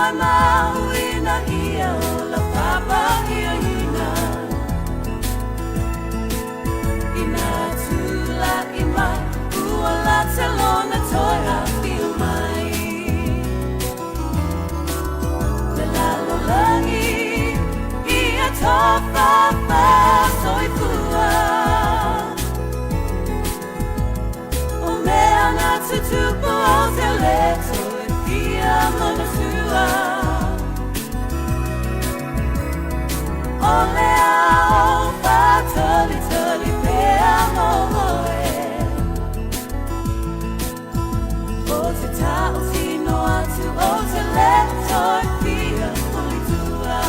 Maumauina ia ola papaiaina Ina tula'i mai ua lata lona toe afio mai Le lalolagi ia tofafa soifua O mea na tutupu o te le toe fia manatua O le ao whātalitali pea mō oe O te tao tino atu o te le toe fia huli tua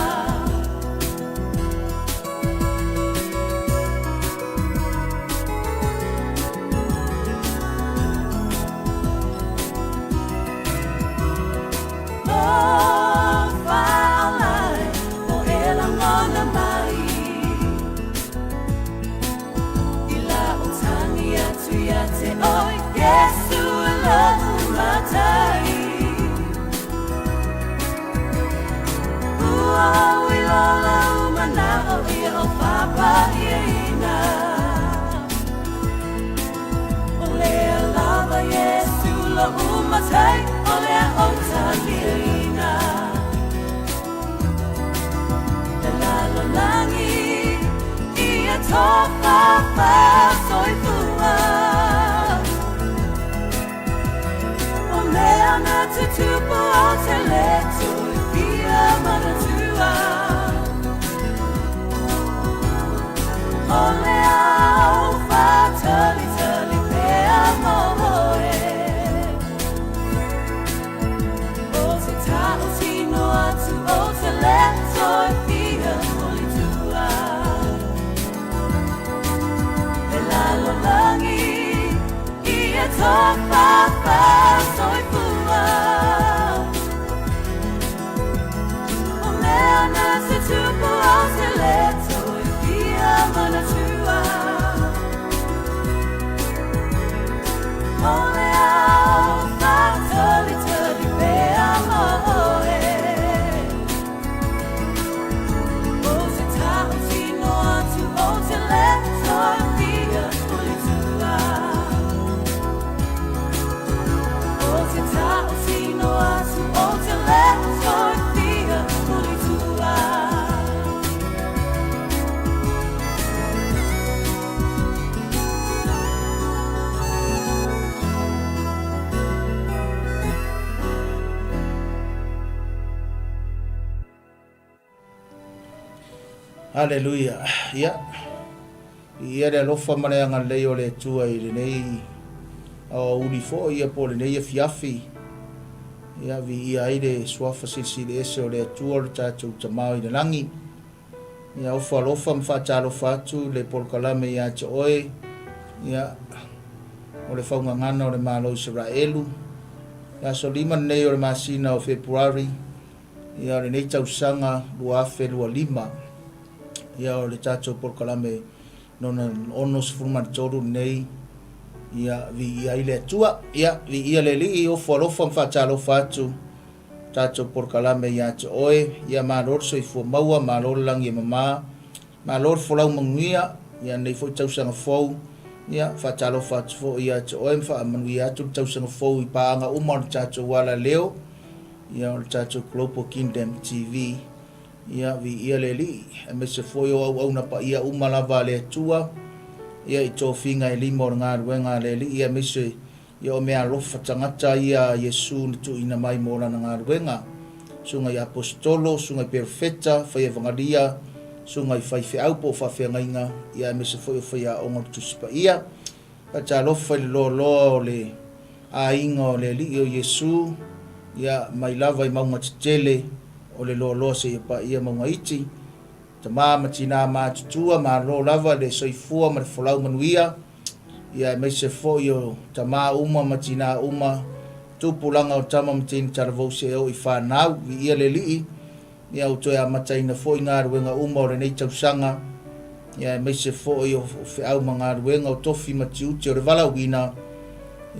Aleluia. Ia. Ia le alofa ma le agalelei o le Atua i lenei aoauli foi ia po o lenei afiafi. Ia, viia ai le suafa silisili ese o le Atua o le tatou Tama i le lagi. Ia, ofo alofa ma faatalofa atu le polokalame ia te oe. Ia, o le faugagana o le Malo Isaraelu. Le aso 5 lenei o le masina o Fepuari, ia o lenei tausaga 2025. Ia o le tatou polokalame lona 63 lenei, ia viia ai le Atua. Ia viia le Alii, ofo alofa ma faatalofa atu tatou polokalame ia te oe. Ia malo le soifua maua, malo le lagi e mama, malo le folau manuia, ia lenei foi tausaga fou. Ia faatalofa atu foi ia te oe ma faamanuia atu le tausaga fou i paaga uma o le tatou alaleo, ia o le tatou Global Kingdom TV. Ia, viia le Alii, aemaise foi o auauna paia uma lava a le Atua, ia i tofiga e lima o le galuega a le Alii, aemaise ia o meaalofa tagata ia a Iesu na tuuina mai mo Lana galuega, susuga i Aposetolo, susuga i Perofeta, fai evangalia, susuga i faifeau po o faafeagaiga, ia aemaise foi o faiaoga o le Tusi Paia. Faatalofa i le loaloa o le aiga o le Alii o Iesu, ia, mai lava i mauga tetele o le loaloa seia paia mauga iti, tama ma tina matutua, malo lava le soifua ma le folau manuia, ia aemaise foi o tama uma ma tina uma, tupulaga o tama ma teine talavou seia oo i fanau, viia le Alii, Ia ua toe amataina foi galuega uma o lenei tausaga, ia aemaise foi o feau ma galuega o tofi ma tiute o le valaauina.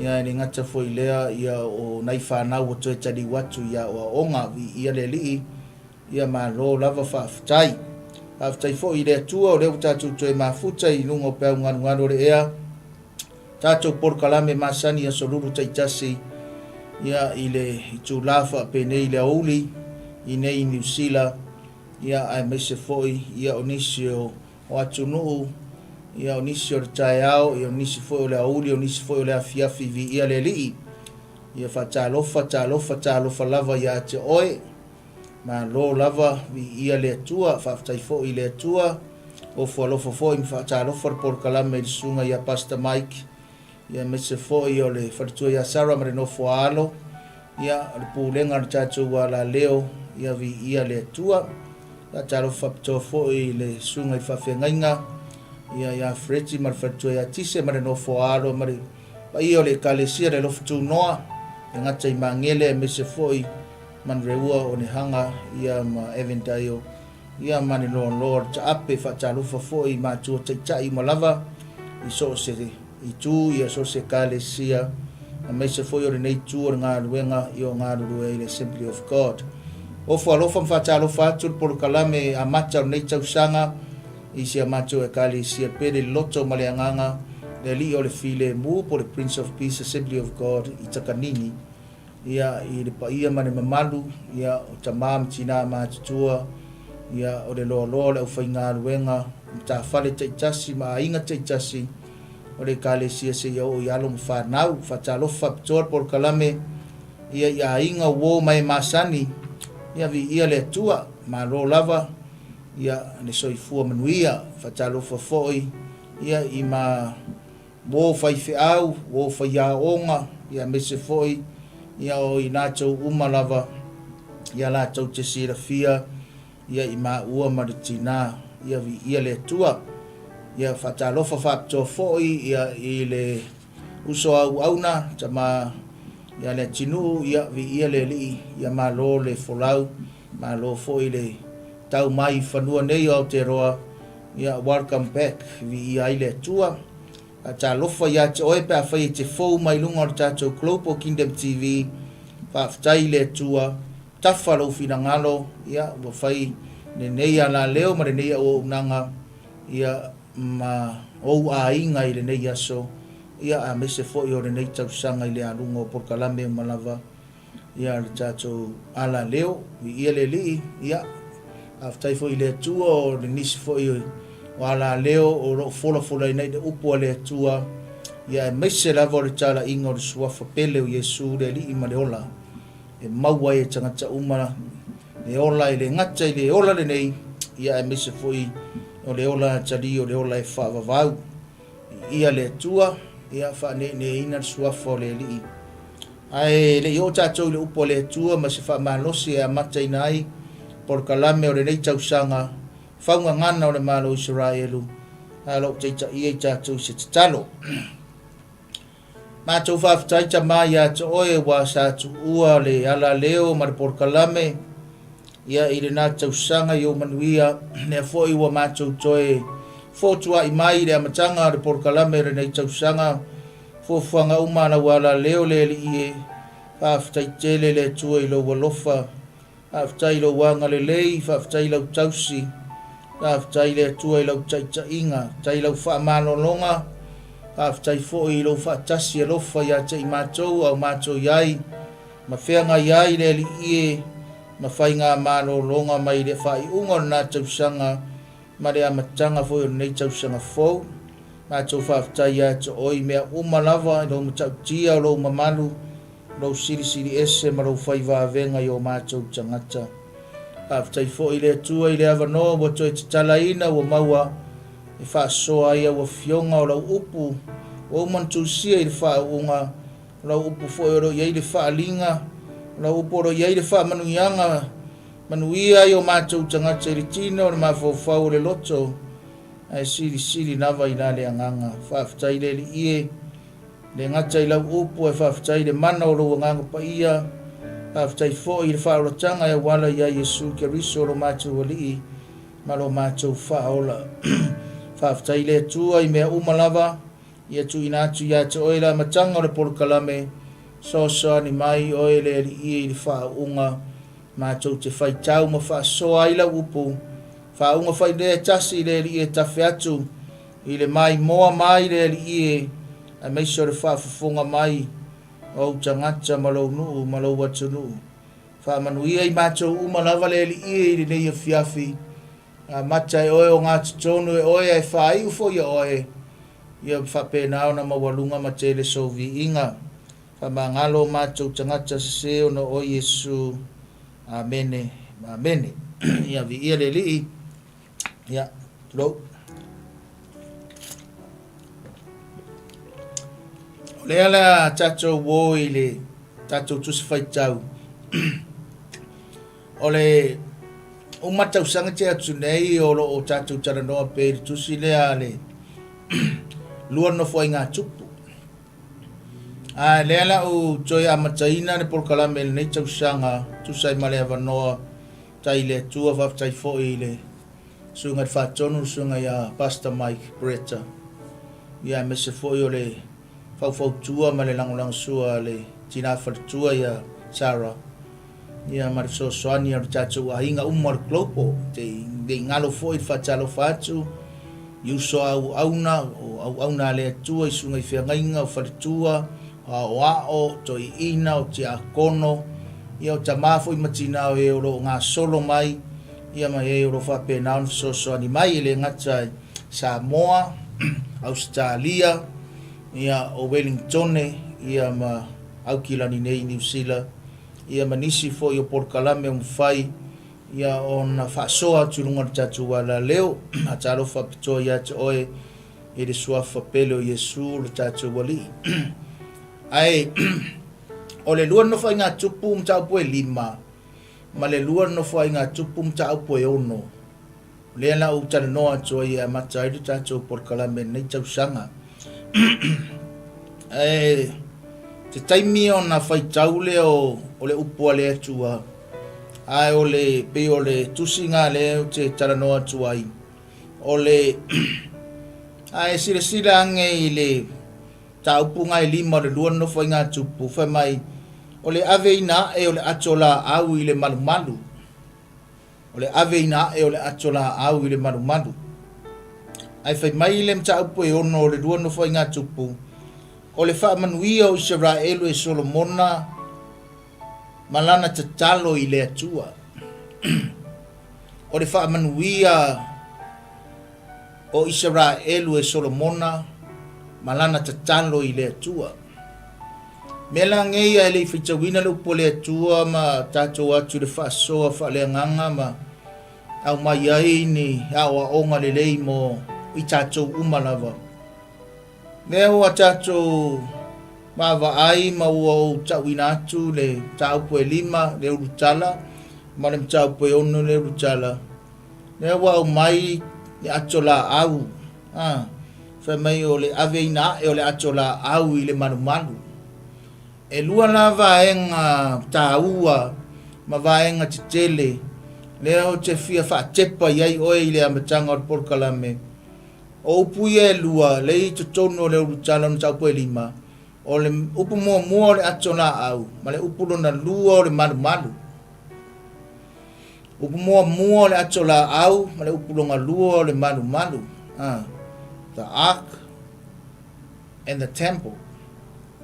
Ia, e le gata foi i lea, ia, o nai fanau ua toe taliu atu i aoaoga, viia le Alii, ia malo lava faafetai. Faafetai foi i le Atua o lea ua tatou toe mafuta i luga o peau galugalu o le ea, tatou polokalame masani aso lulu taitasi, ia, i le itula faapenei i le aoauli i nei i Niu Sila, ia, aemaise foi, ia, o nisi o o atunuu, ia o nisi o le taeao, ia o nisi foi o le aoauli, o nisi foi o le afiafi, viia le Alii. Ia faatalofa, talofa, talofa lava ia te oe. Malo lava, viia le Atua, faafetai foi i le Atua. Ofo alofa foi ma faatalofa le polokalame i le susuga ia Pastor Mike, ia aemaise foi o le faletua ia Sarah ma le nofo a alo, ia o le pulega o le tatou alaleo, ia viia le Atua. Faatalofa faapitoa foi i le susuga i faafeagaiga, ia ia Freti ma le faletua ia Tise ma le nofo a alo ma le paia o le Ekalesia le Alofa Tunoa, e gata i Magele aemaise foi Manureua, Onehaga, ia ma Evan Daio, ia ma le loaloa o le taape. Faatalofa foi i matua taitai uma lava i so o se itu, ia so o se Ekalesia, aemaise foi o lenei itu o le galuega i o galulue ai le Assembly of God. Ofo alofa ma faatalofa atu le polokalame amata o lenei tausaga i si a matou Ekalesia pele loto ma le agaga, le Alii o le Filemu po o le Prince of Peace Assembly of God i Takanini. Ia, i le paia ma le mamalu, ia, o tama ma tina matutua, ia, o le loaloa o le aufaigaluega, matafale taitasi ma aiga taitasi o le Ekalesia seia oo i alo ma fanau. Faatalofa faapitoa le polokalame, ia, i aiga uo ma e masani, ia, viia le Atua, malo lava, ia, le soifua manuia. Faatalofa foi, ia, i ma. Uo faifeau, uo faiaoga, ia aemaise foi ia o i latou uma lava ia latou te silafia ia i maua ma le tina, ia viia le Atua. Ia faatalofa faapitoa foi ia i le uso a auauna tama ia Leatinuu, ia viia le Alii, ia malo le folau, malo foi le tau mai i fanua nei o Aotearoa, Ia, welcome back, viia ai le Atua. Talofa ia te oe pe afai e te fou mai luga o le tatou Global Kingdom TV. Faafetai i le Atua, tafa lou finagalo, ia, ua fai lenei alaleo ma lenei auaunaga, ia, ma ou aiga i lenei aso, ia, aemaise foi o lenei tausaga i le aluga o polokalame uma lava. Ia le tatou alaleo, viia le Alii, ia, faafetai foi i le Atua o le nisi foi o alaleo o lo o folafolaina ai le upu a le Atua, ia aemaise lava o le talaiga o le Suafa pele o Iesu le Alii ma le Ola, e maua ai e tagata uma le ola e le gata i le ola lenei, ia aemaise foi o le ola atalii o le ola e faavavau. Viia le Atua, ia faaneeneeina le Suafa o le Alii. Ae le i oo tatou i le upu a le Atua ma se faamalosi e amataina ai polokalame o lenei tausaga faugagana o le Malo o Isaraelu, ae o lo o taitaia i tatou i se tatalo. Matou faafetai Tama ia te Oe ua sa tuua le alaleo ma le polokalame ia i lena tausaga i ou manuia, lea foi ua matou toe fotuai mai i le amataga o le polokalame o lenei tausaga. Fuafuaga uma a lau alaleo le Alii e, faafetai tele le Atua i lou alofa, faafetai i lou agalelei, faafetai i lau tausi, faafetai le Atua i lau taitaiga, faafetai i lau faamalologa, faafetai foi i lou faatasi alofa ia te i matou a o matou i ai, ma feagai ai le Alii e, ma faigamalologa mai le faaiuga o lena tausaga ma le amataga foi o lenei tausaga fou. Matou faafetai ia te Oe i mea uma lava, i Lou matautia o Lou mamalu, Lou silisili ese ma Lou fai vavega i o matou tagata. Faafetai foi i le Atua i le avanoa ua toe tatalaina ua maua e faasoa ai Au Afioga o Lau Upu ua uma ona tusia i le faauuga, o Lau Upu foi o lo o i ai le faaaliga, o Lau Upu o lo o i ai le faamanuiaga, manuia ai o matou tagata i le tino, le mafaufau o le loto, ae silisili lava i la le agaga. Faafetai le Alii e, le gata i lau upu ae faafetai i le mana o lou Agaga Paia. Faafetai foi i le faaolataga e auala ia Iesu Keriso lo matou Alii ma lo matou Faaola. Faafetai i le Atua i mea uma lava. Ia tuuina atu ia te Oe le amataga o le polokalame, Fesoasoani mai Oe le Alii e i le faauuga, matou te faitau ma faasoa ai Lau upu. Faauuga fai lea e tasi i le Alii e tafe atu i le maimoa mai le Alii e, aemaise o le faafofoga mai o Ou tagata ma Lou nuu ma Lou atunuu. Faamanuia i matou uma lava le Alii e i lenei afiafi. Amata e oe o gatotonu e oe ae faaiu foi e oe, ia faapena ona maualuga ma tele sou viiga. Faamagalo o matou tagata sese ona o oe Iesu. Amene. Amene. Ia viia le Alii. Ia, tulou. O lea le a tatou o i le tatou tusi faitau. O le uma tausaga te atu nei o lo o tatou talanoa pea i le tusi lea a le lua nofoaiga tupu. A lea la u toe amataina le polokalame i lenei tausaga tusa ai ma le avanoa tai le Atua faafetai foi i le susuga i le Faatonu le susuga ia Pastor Mike Bretta ia aemaise foi o le faufautua ma le lagolagosua a le tina faletua ia Sarah ia ma le fesoasoani a le tatou aiga uma o le Global. Te nei galo foi le faatalofa atu i uso a auauna, o auauna a le Atua i susuga i feagaiga, o faletua, o aoao, o toeaiina, o tiakono, ia o tama foi ma tina o e o lo o gasolo mai, ia ma e o lo o faapena ona fesoasoani mai, e le gata i Samoa, Ausetalia, ia o Welingtone, ia ma Aukilani nei i Niu Sila, ia ma nisi foi o polokalame ua mafai ia ona faasoa atu i luga o le tatou alaleo. Talofa faapitoa ia te oe i le suafa pele o Iesu lo tatou Alii. Ae o le lua nofoaiga tupu mataupu e 5 ma le lua nofoaiga tupu mataupu e 6 lea la ou talanoa atu ai e amata ai le tatou polokalame i lenei tausaga. Ae te taimi ona faitau lea o, o le upu a le Atua, ae o le pei o le tusiga lea ou te talanoa atu ai, o le ae silasila ane i le mataupu ga e 5 o le lua nofoaiga tupu, fai mai, o le aveina ae o le ato laau i le malumalu. O le aveina ae o le ato laau i le malumalu. Ae fai mai le mataupu e 6 o le lua nofoaiga tupu, o le faamanuia o Isaraelu e Solomona ma lana tatalo i le Atua. O le faamanuia o Isaraelu e Solomona ma lana tatalo i le Atua. Mea la nei ae le i faitauina le upu a le Atua ma tatou atu i le faasoa faaleagaga ma aumai ai ni aoaoga lelei mo i tatou uma lava. Lea ua tatou vaavaai ma ua ou tauina atu le mataupu e 5 le ulutala ma le mataupu e 6 le ulutala. Lea ua aumai le ato laau, a, fai mai o le aveina ae o le ato laau i le malumalu. E lua la vaega taua ma vaega tetele lea ou te fia faatepa i ai oe i le amataga o le polokalame. O upu ia e lua, lea i totonu o le ulutala o mataupu e 5, o le upu muamua o le ato laau ma le upu lona lua o le malumalu. Upu muamua o le ato laau ma le upu lona lua o le malumalu. The ark and the temple,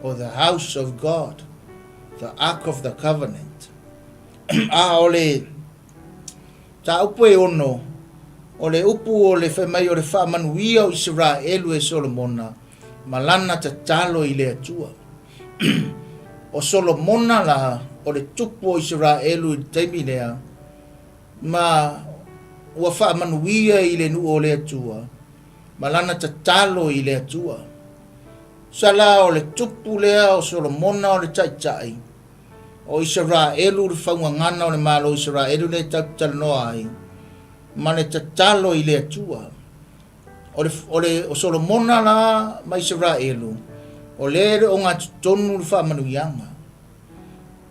or the house of God, the ark of the covenant. A o le mataupu e 6, o le upu o le fai mai o le faamanuia o Isaraelu e Solomona ma lana tatalo i le Atua. O Solomona la, o le tupu o Isaraelu i le taimi lea, ma ua faamanuia i le nuu o le Atua, ma lana tatalo i le Atua. Tusa la o le tupu lea o Solomona o le taitai o Isaraelu, le faugagana o le Malo o Isaraelu lea e tatou te talanoa ai, ma le tatalo i le Atua. O le, o le, o Solomona la ma Isaraelu, o lea e le o gatotonu le faamanuiaga.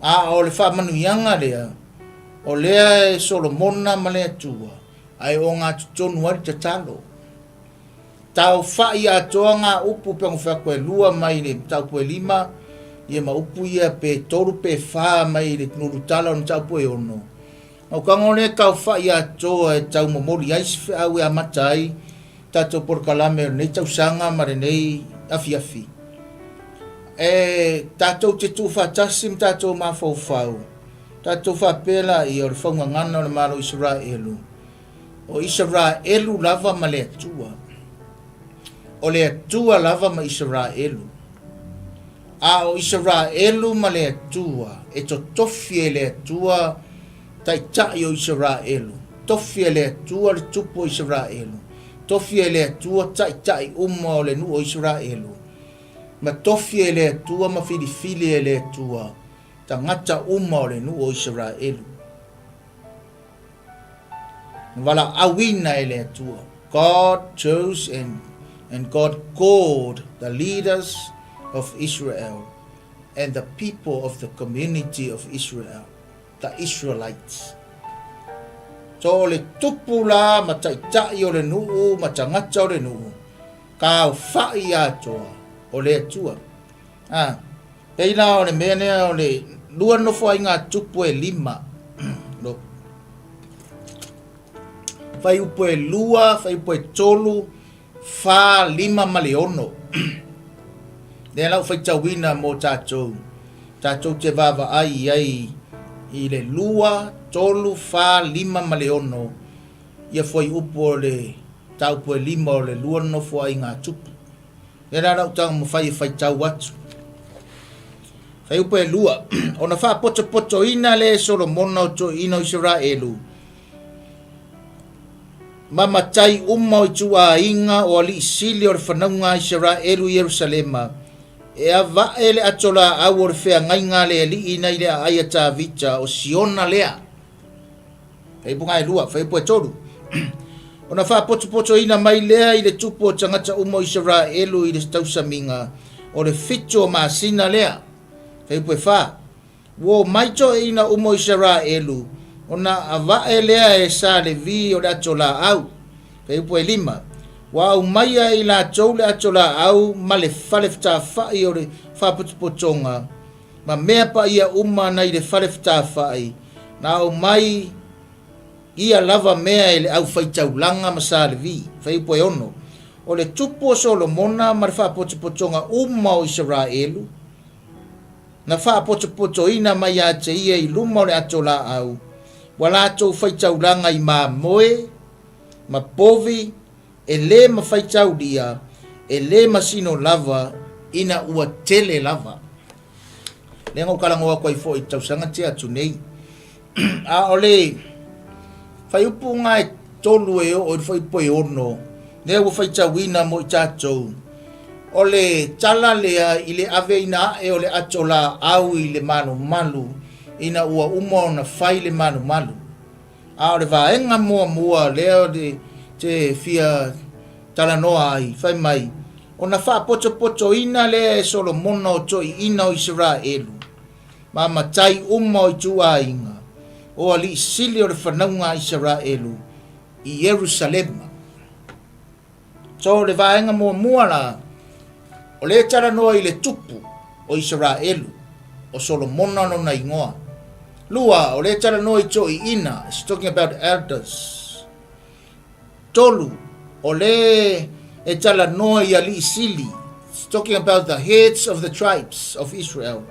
A o le faamanuiaga lea, o lea e Solomona ma le Atua, ae o gatotonu ai le tatalo. Taofa'i atoa ngā upu pea ngo whai atu e lua mai le mataupu e lima, ia ma upu ia pe tolu pe whā mai le nulutala o le mataupu e ono. Ngau kanga o le taofa'i atoa e tau momoli ai se feau e amata ai tatou polokalame o lenei tausaga ma lenei afiafi. E tatou te tuufaatasi ma tatou mafaufau, tatou faapea laia o le faugagana o le Malo o Isaraelu, O Isaraelu lava ma le Atua. O le Atua lava ma Isaraelu. A o Isaraelu ma le Atua, e totofi e le Atua taitai o Isaraelu, tofi e le Atua le tupu o Isaraelu, tofi e le Atua taitai uma o le nuu o Isaraelu, ma tofi e le Atua ma filifili e le Atua tagata uma o le nuu o Isaraelu. Na valaauina e le Atua. God chose and, and God called the leaders of Israel and the people of the community of Israel, the Israelites. So o le tupu la ma taitai o le nuu ma tagata o le nuu, ka aofa'i atoa o le Atua. Ah, pei la o le mea lea o le lua nofo ai ngā tupu e lima. Lo. Whai upu e lua, whai upu e tolu, whā, lima ma le ono. Lea lau whaitauina mō tātou. Tātou te vaavaai i ai i le lua, tolu, whā, lima ma le ono. Ia whai upu o le tāupu e lima o le lua nofo ai ngā tupu. Lea la lau taumafai e faitau atu. Fuaiupu e lua, ona faapotopotoina lea e Solomona o toeaiina o Isaraelu, ma matai uma o ituaiga o alii sili o le fanauga a Isaraelu i Ierusalema, e ava'e le ato laau o le feagaiga a le Alii nai le aai a Tavita, o Siona lea. Fuaiupu e lua, fuaiupu e tolu. Ona faapotopotoina mai lea i le tupu o tagata uma o Isaraelu i le tausamiga o le fitu o masina lea. Fuaiupu e fa. Ua omai toeaiina uma o Isaraelu, ona ava'e lea e sa Levi o le ato laau. Fuaiupu e lima. Ua aumaia e i latou le ato laau ma le fale fetafa'i o le faapotopotoga, ma mea paia uma nai le fale fetafa'i, na aumai ia lava mea e le aufaitaulaga ma sa Levi. Fuaiupu e ono. O le tupu o Solomona ma le faapotopotoga uma o Isaraelu, na faapotopotoina mai ia te ia i luma o le ato laau, ua latou faitaulaga i mamoe, ma povi, E lē mafaitaulia, e lē masino lava ina ua tele lava. Lea na ou talanoa atu ai foi i le tausaga tea atu nei. A o le fuaiupu na e tolu e oo i le fuaiupu e ono, lea ua faitauina mo i tatou, o le tala lea i le aveina ae o le ato laau i le malumalu ina ua uma ona fai le malumalu. A o le vaega muamua lea te fia talanoa ai, fai mai, ona faapotopotoina lea e Solomona o toeaiina o Isaraelu, ma matai uma o ituaiga, o alii sili o le fanauga a Isaraelu i Ierusalema. So o le vaega muamua la, o lea e talanoa i le tupu o Isaraelu, o Solomona lona igoa. Lua, o lea e talanoa i toeaiina, it's talking about elders. Tolu, o lea e talanoa i alii sili, it's talking about the heads of the tribes of Israel.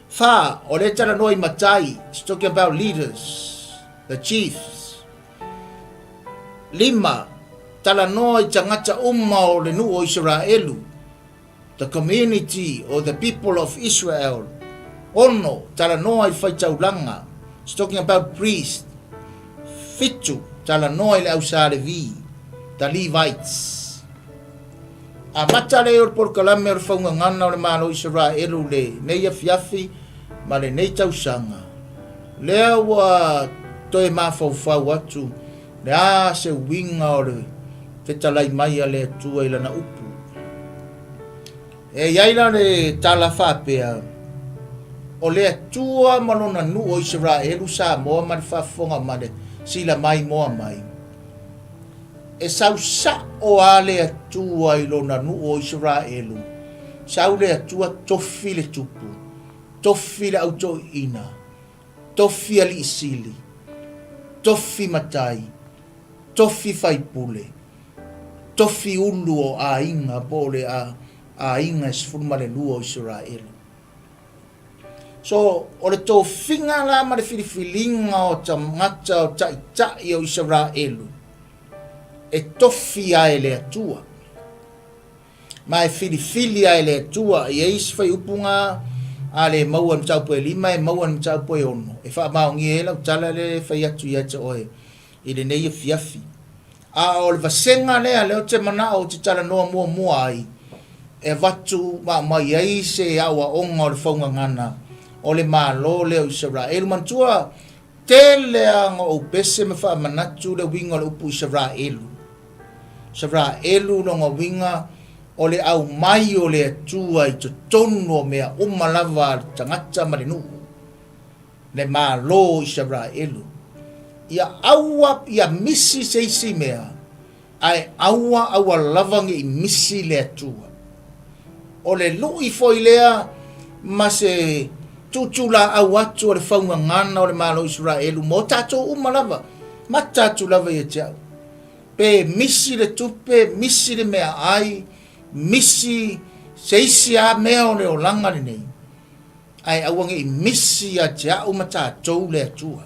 Whā, o lea e talanoa i matai, it's talking about leaders, the chiefs. Lima, talanoa i tagata uma o le nuu o Isaraelu, the community or the people of Israel. Ono, talanoa i faitaulaga, it's talking about priest. Fitu, talanoa i le au sa Levi, the Levites. Amata lea o le polokalame o le faugagana o le Malo o Isaraelu lenei afiafi ma lenei tausaga. Lea ua toe mafaufau atu le a se uiga o le fetalai mai a le Atua i lana upu. E i ai la le tala faapea, o le Atua ma lona nuu o Isaraelu, Samoa ma le faafofoga ma le sila maimoa mai. E sau sa'o a le Atua i Lona nuu o Isaraelu, sau le Atua tofi le tupu, tofi le autoiina, tofi alii sili, tofi matai, tofi faipule, tofi ulu o aiga po o le aiga e 12 o Isaraelu. So, o le tofiga la ma le filifiliga o tagata o taitai o Isaraelu, e tofi a e le Atua. Ma e filifili a e le Atua. E i ai isi faiupuga a le maua i le mataupu e 5, e maua i le mataupu e 6. E faamaonia ai lau tala lea e fai atu ia te oe i lenei afiafi. A o le vasega lea, lea ou te manao ou te talanoa muamua ai, e avatu ma aumai ai se aoaoga o le faugagana o le Malo lea o Isaraelu. Manatua, tele lava ona ou pese ma faamanatu le uiga o le upu Isaraelu. Isaraelu lona uiga o le aumai o le Atua i totonu o mea uma lava a le tagata ma le nuu. Le Malo o Isaraelu. Ia aua ia misi se isi mea, ae aua aua lava ne i misi le Atua. O le lui foi lea ma se tuutuulaau atu o le faugagana o le Malo o Isaraelu mo tatou uma lava, mata atu lava ia te au. Pe misi le tupe, misi le meaai, misi se isi lava mea o le olaga lenei, Ae aua ne i misi ia te au ma tatou le Atua.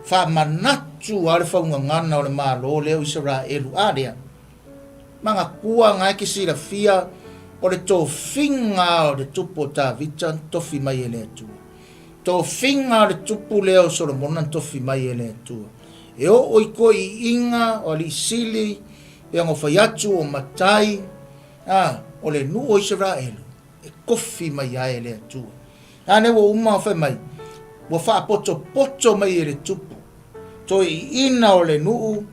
Faamanatu a le faugagana o le Malo lea o Isaraelu a lea. Manatua na e te silafia o le tofiga o le tupu o Tavita na tofi mai e le Atua. Tofiga o le tupu lea o Solomona na tofi mai e le Atua. E oo i toeaiina o alii sili, pei ona fai atu o matai, a, o le nuu o Isaraelu. e kofi mai ai e le Atua. A lea ua uma fai mai, ua faapotopoto mai e le tupu, toeaiina o le nuu,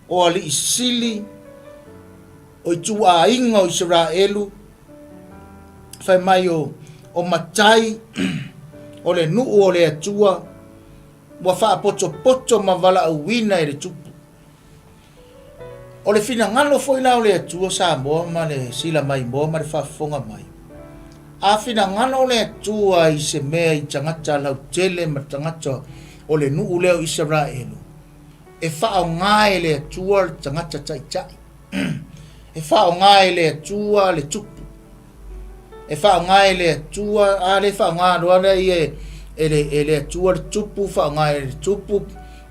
o alii sili, o ituaiga o Isaraelu, fai mai o, o matai, o le nuu o le Atua, ua faapotopoto ma valaauina e le tupu. O le finagalo foi la o le Atua Samoa ma le sila maimoa ma le faafofoga mai, a finagalo le Atua i se mea i tagata lautele ma tagata o le nuu lea o Isaraelu, e faaaoga e le Atua le tagata taitai, e faaaoga e le Atua le tupu, e faaaoga e le Atua, a lea e faaaoga loa lea ia e le, e le Atua le tupu, faaaoga e le tupu,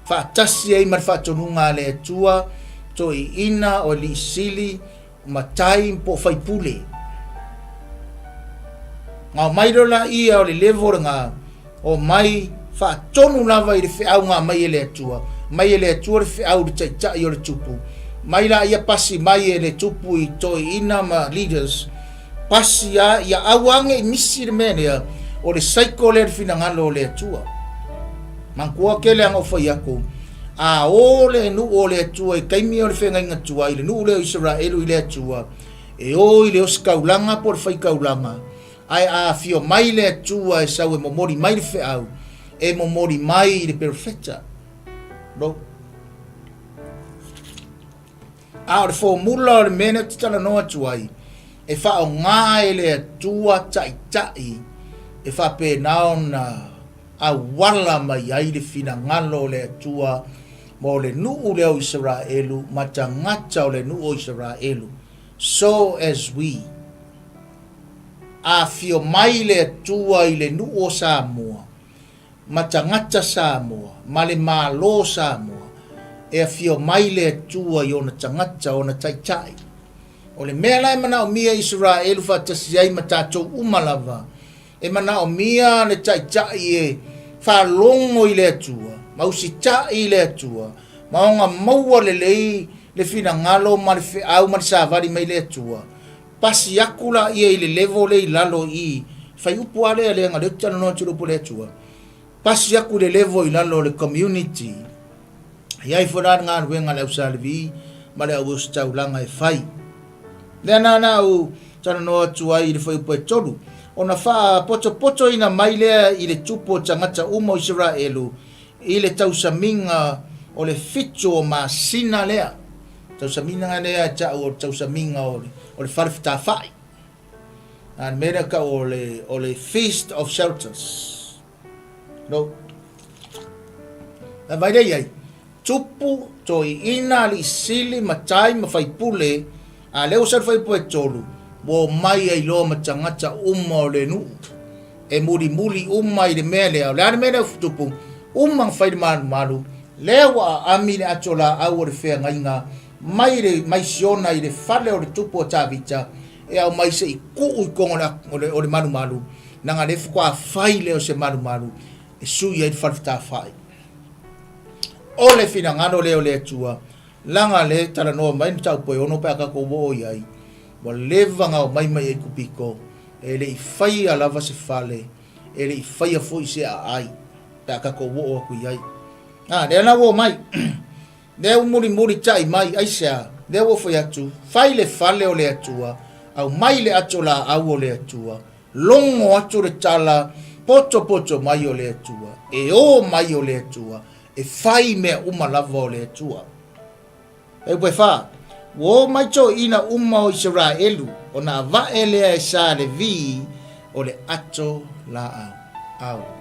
faatasi ai ma le faatonuga a le Atua, toeaiina, o alii sili, matai po o faipule. Na omai loa laia o le level lena, omai faatonu lava i le feau na aumai e le Atua, mai e le Atua le feau i le taitai o le tupu, mai laia pasi mai e le tupu i toeaiina ma leaders, pasi a ia aua ne i misi le mea lea, o le cycle lea i le finagalo o le Atua. Manatua tele ana ou fai atu, a o le nuu o le Atua i taimi o le feagaiga tuai, le nuu lea o Isaraelu i le Atua, e o i le ositaulaga po o le faitaulaga, ae a afio mai le Atua e sau e momoli mai le feau, e momoli mai i le perofeta. No. A o le formula o le mea lea ou te talanoa atu ai, e faaaoga e le Atua taitai e faapena ona auala mai ai le finagalo o le Atua mo le nuu lea o Isaraelu ma tagata o le nuu o Isaraelu. So as we. Afio mai le Atua i le nuu o Samoa ma tagata Samoa ma le Malo o Samoa, e afio mai le Atua i ona tagata, ona taitai. O le mea la e manaomia e Isaraelu faatasi ai ma tatou uma lava, e manaomia le taitai e faalogo i le Atua, ma usitai i le Atua, ma ona maua lelei le finagalo ma le feau ma le savali mai le Atua, Pasi atu laia i le level lea i lalo i i, faiupu lava lea leaga o lea ou te talanoa atu i le upu a le Atua, pasi atu i le level i lalo o le community, e i ai foi la le galuega a le au Sa Levi ma le au ositaulaga e fai. Lea la na ou talanoa atu ai i le fuaiupu e 3, ona faapotopotoina mai lea i le tupu o tagata uma o Isaraelu i le tausamiga o le fitu o masina lea. Tausamiga lea e ta'u o le tausamiga o le, o le fale fetafa'i. A le mea lea ta'u o le, o le Feast of Shelters. No. A vai lea i ai, tupu, toeaiina, alii sili, matai ma faipule, a lea ua sau le fuaiupu e tolu, ua omai ai loa ma tagata uma o le nuu e mulimuli uma i le mea lea. O le a le mea lea ua tupu? Uma ona fai le malumalu, lea ua aami le ato laau o le feagaiga mai le mai Siona i le fale o le tupu o Tavita e aumai se i tuu i totonu o le, o le malumalu, leaga lea faatoa fai lea o se malumalu e sui ai le fale fetafaai. O le finagalo lea o le Atua, leaga lea e talanoa mai le mataupu e ono pe a tatou oo i ai, ua leva ona omai mai Aikupito, e le i faia lava se fale, e le i faia foi se aai, pe a tatou oo atu i ai. A, lea la ua omai. Lea ua mulimulitai mai, aisea? Lea ua fai atu, fai le fale o le Atua, aumai le ato laau o le Atua, logo atu le tala potopoto mai o le Atua, e o mai o le Atua, e fai mea uma lava o le Atua. E upu e fa, ua o mai toeaiina uma o Isaraelu, ona ava'e lea e sa Levi o le ato laau. Aleluia.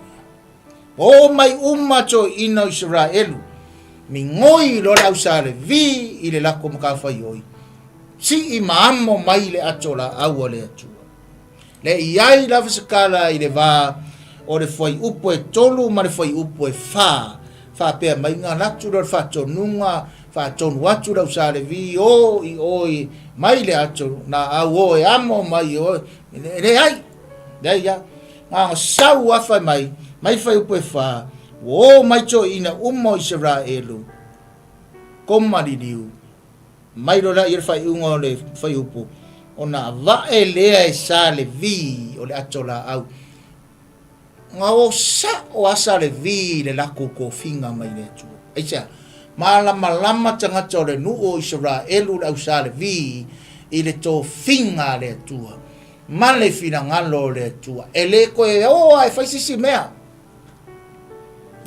Ua o mai uma toeaiina o Isaraelu, migoi loa le au sa Levi i le lako matafaioi, sii ma amo mai le ato laau a le Atua. Le i ai lava se tala i le va o le fuaiupu e tolu ma le fuaiupu e fa, faapea mai na alu atu lea o le faatonuga, faatonu atu le au sa Levi, o i oi mai le ato laau o e amo mai oe, e leai, leai lava. Na ona sau lava fai mai, mai fuaiupu e fa, ua o mai toeaiina uma o Isaraelu, koma liliu, mai loa lea i le faaiuga o le fuaiupu, ona ava'e lea e sa Levi o le ato laau. Na o sa'o a sa Levi i le latou tofiga mai le Atua. Aisea? Malamalama tagata o le nuu o Isaraelu le au sa Levi i le tofiga a le Atua ma le finagalo o le Atua. E le toe o a e fai se isi mea.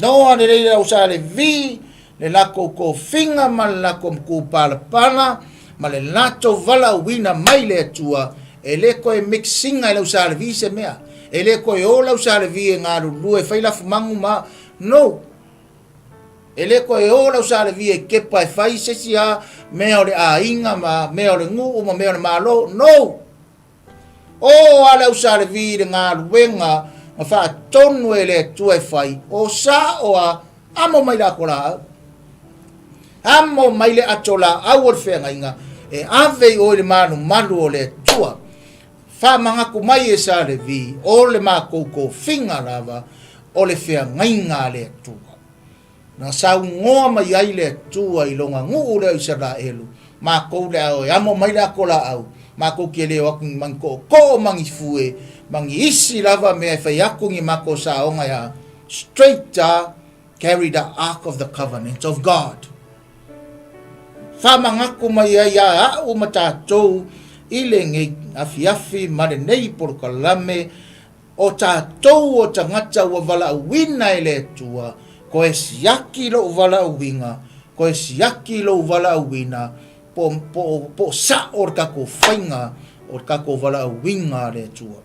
Noa lelei le au sa Levi, le latou tofiga ma le latou matupalapala, ma le latou valaauina mai le Atua, e le toe mix ina e le au sa Levi se mea. E le toe o le au sa Levi e galulue e fai lafumanu ma, no! E le toe o le au sa Levi e kepa e fai se isi a mea o le aiga ma mea o le nuu ma mea o le Malo, no! O a le au sa Levi i le galuega na faatonu e le Atua e fai, o sa'o a, amo mai le ato laau. Amo mai le ato laau o le feagaiga, e ave i o i le malumalu o le Atua. Faamanatu mai e sa Levi, o le matou tofiga lava, o le feagaiga a le Atua. Na saunoa mai ai le Atua i lona nuu lea o Isaraelu, Makou le ao e amo mai le ato laau, makou ke le o aku ni ma ni tootoo ma ni fue, ma ni isi lava mea e fai aku ni makou saoga ia, straight a carry the ark of the covenant of God. Faamanatu mai ai ia a'u ma tatou i lenei afiafi ma lenei polokalame, O tatou o tagata ua valaauina e le Atua, koe siaki lou valaauina, koe siaki lou valaauina, po, po, po o sa'o le tatou faiga o le tatou valaauina a le Atua.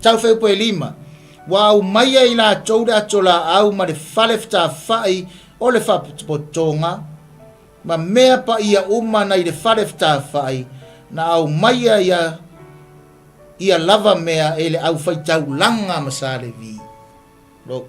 Tau fuaiupu e lima, Ua aumaia i latou le ato laau ma le fale fetafa'i o le faapotopotoga, ma mea paia uma nai le fale fetafa'i, na aumaia ia ia lava mea e le aufaitaulaga ma sa Levi. Lo.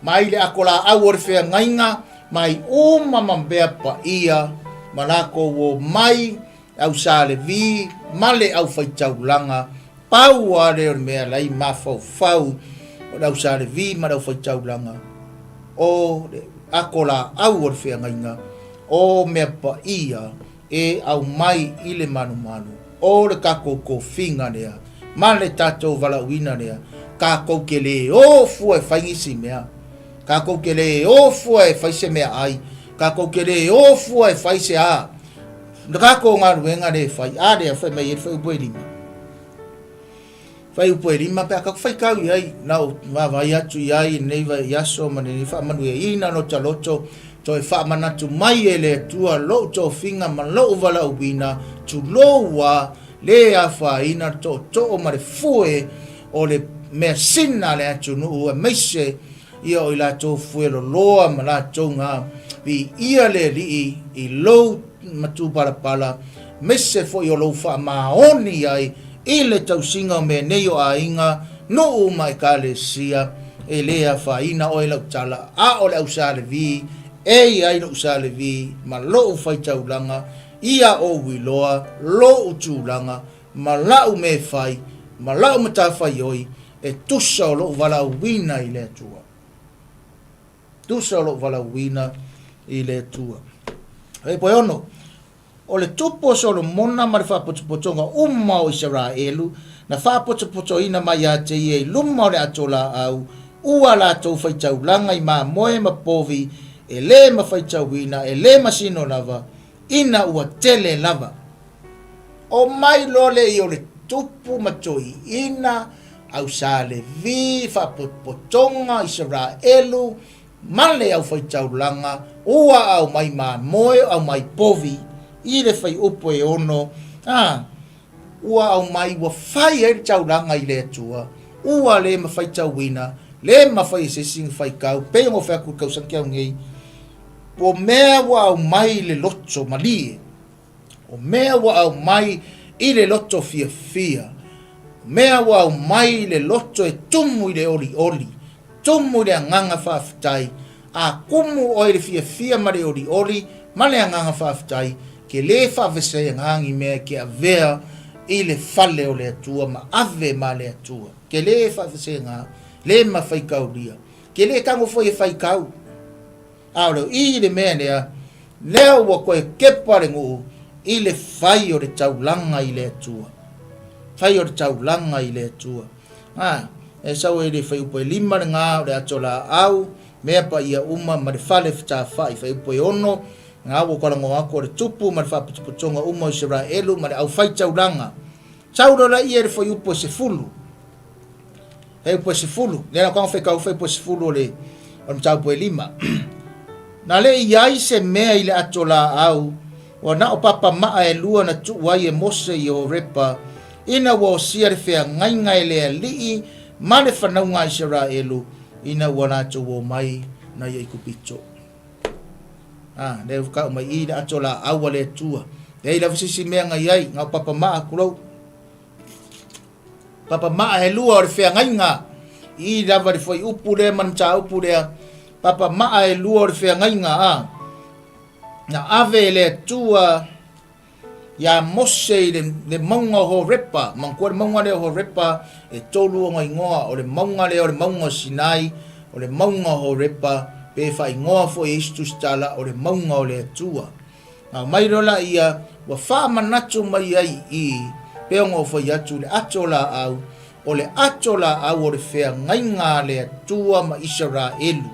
Mai le akolaau o le feagaiga, mai uma ma mea paia, ma lakou o mai au sa Levi ma le aufaitaulaga, pau a lea o le mea lai mafaufau o le au sa Levi ma le aufaitaulaga, o le akolaau o le feagaiga, o mea paia e aumai i le malumalu o le tatou tofiga lea ma le tatou valaauina lea, tatou te le o fua e fai nisi mea, tatou te le o fua e fai se meaai, tatou te le o fua e fai se a, le tatou galuega lea e fai, a lea fai mai ai le fuaiupu e lima. Fuaiupu e lima pe a taku faitau i ai, na ou vaavaai atu i ai i lenei vaiaso ma lenei faamanuiaina lota loto, toe faamanatu mai e le Atua lou tofiga ma lou valaauina, tulou ua le afaina le tootoo ma le fue o le measina a le atunuu aemaise ia o i latou fue loloa ma latou ga viia le Alii i lou matupalapala, aemaise foi o lou faamaoni ai i le tausiga o mea nei o aiga, nuu ma ekalesia. E le afaina oe lau tala, a o le au Sa Levi, e i ai lou Sa Levi ma lou faitaulaga, ia ou iloa lou tulaga ma lau mea e fai, ma lau matafaioi, e tusa o lou valaauina i le Atua. Tusa o lou valaauina i le Atua. Fuaiupu e ono, O le tupu o Solomona ma le faapotopotoga uma o Isaraelu, na faapotopotoina mai ia te ia i luma o le ato laau, ua latou faitaulaga i mamoe ma povi e le mafaitauina, e le masino lava, ina ua tele lava. Omai loa le i o le tupu ma toeaiina, au Sa Levi, faapotopotoga, Isaraelu, ma le aufaitaulaga, ua aumai mamoe, aumai povi, i le faiupu e ono, a, ua aumai ua fai ai le taulaga i le Atua, ua le mafaitauina, le mafai e se isi ona faitau, pei ona ou fai atu i le tausaga tea nei, o mea ua aumai i le loto malie, O mea ua aumai i le loto fiafia, o mea ua aumai i le loto e tumu i le olioli, tumu i le agaga faafetai, a kumu oe i le fiafia ma le olioli ma le agaga faafetai, ke le faavesega ni mea e ke avea i le fale o le Atua ma ave ma le Atua. Ke le faavesega, le mafaikaulia, ke le tago foi e faikau. A o le i le mea lea, lea ua toe kepa le nuu i le fai o le taulaga i le Atua. Fai o le taulaga i le Atua. A, e sau ai le fuaiupu e lima lena o le ato laau, mea paia uma ma le fale fetafai. Fuaiupu e ono, na ua talanoa atu o le tupu ma le faapotopotoga uma o Isaraelu ma le aufaitaulaga. Sau loa laia i le fuaiupu e 10. Fuaiupu e 10, lea na tago faitau fuaiupu e 10 o le o le mataupu e lima. Na le i ai se mea i le ato laau, ua na o papamaa e lua na tuu ai e Mose i Horepa, ina ua osia le feagaiga e le Alii ma le fanauga a Isaraelu, ina ua latou omai nai Aikupito. A, lea ua tau mai i le ato laau a le Atua. Leai lava se isi mea na i ai, na o papamaa tulou. Papamaa e lua o le feagaiga. I lava le fuaiupu lea ma le mataupu lea, papamaa e lua o le feagaiga, a. Na ave e le Atua iā Mose i le, le mauga o Horepa, manatua le mauga lea o Horepa, e tolu ona igoa, o le mauga lea o le mauga o Sinai, o le mauga o Horepa, pe faaigoa foi e isi tusitala, o le mauga o le Atua. Aumai loa laia, ua faamanatu mai ai i i, pei ona ou fai atu i le ato laau, o le ato laau o le feagaiga a le Atua ma Isaraelu.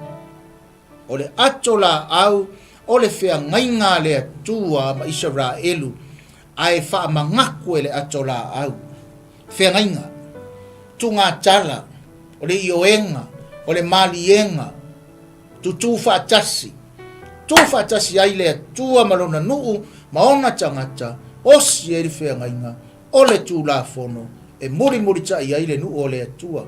O le ato laau o le feagaiga a le Atua ma Isaraelu, ae faamanatu e le ato laau. Feagaiga, tugatala, o le ioega, o le maliega, Tutū faatasi. Tū faatasi ai le Atua ma Lona nuu ma ona tagata, osi ai le feagaiga o le Tulafono e mulimulita'i ai le nuu o le Atua.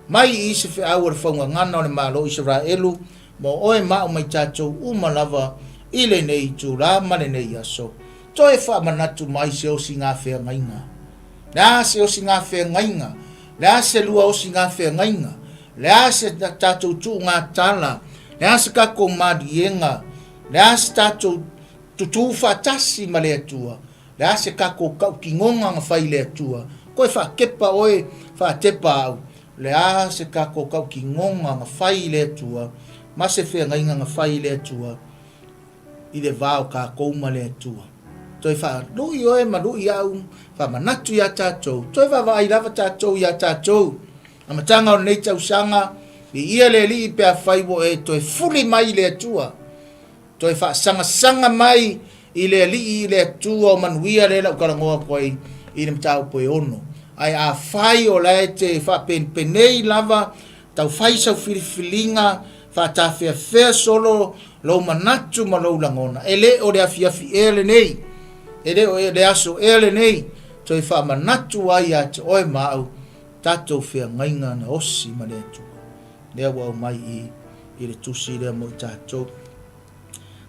Mai i se feau o le faugagana o le Malo o Isaraelu mo oe ma au mai tatou uma lava i lenei itulā ma lenei aso, toe faamanatu mai se osiga feagaiga. Le a se osiga feagaiga? Le a se lua osiga feagaiga? Le a se tatou tuugatala? Le a se tatou maliega? Le a se tatou tutū faatasi ma le Atua? Le a se tatou tautinoga na fai i le Atua? Koe faatepa oe, faatepa au. Le a se tatou tautinoga na fai i le Atua ma se feagaiga na fai i le Atua? I le va o tatou ma le Atua. Toe faalu'i oe ma lu'i au, faamanatu iā tatou, toe vaavaai lava tatou iā tatou. Amataga o lenei tausaga, viia le Alii pe afai ua e toe fuli mai i le Atua. Toe faasagasaga mai i le Alii i le Atua o manuia lea lau talanoa atu ai i le mataupu e ono. Ae afai o la e te faapenpenei lava, tau fai sau filifiliga, faatafeafea solo lou manatu ma lou lagona, e le o le afiafi ea lenei, e le o le aso ea lenei, toe faamanatu ai ia te oe ma au tatou feagaiga na osi ma le Atua. Lea ua aumai i i le tusi lea mo i tatou.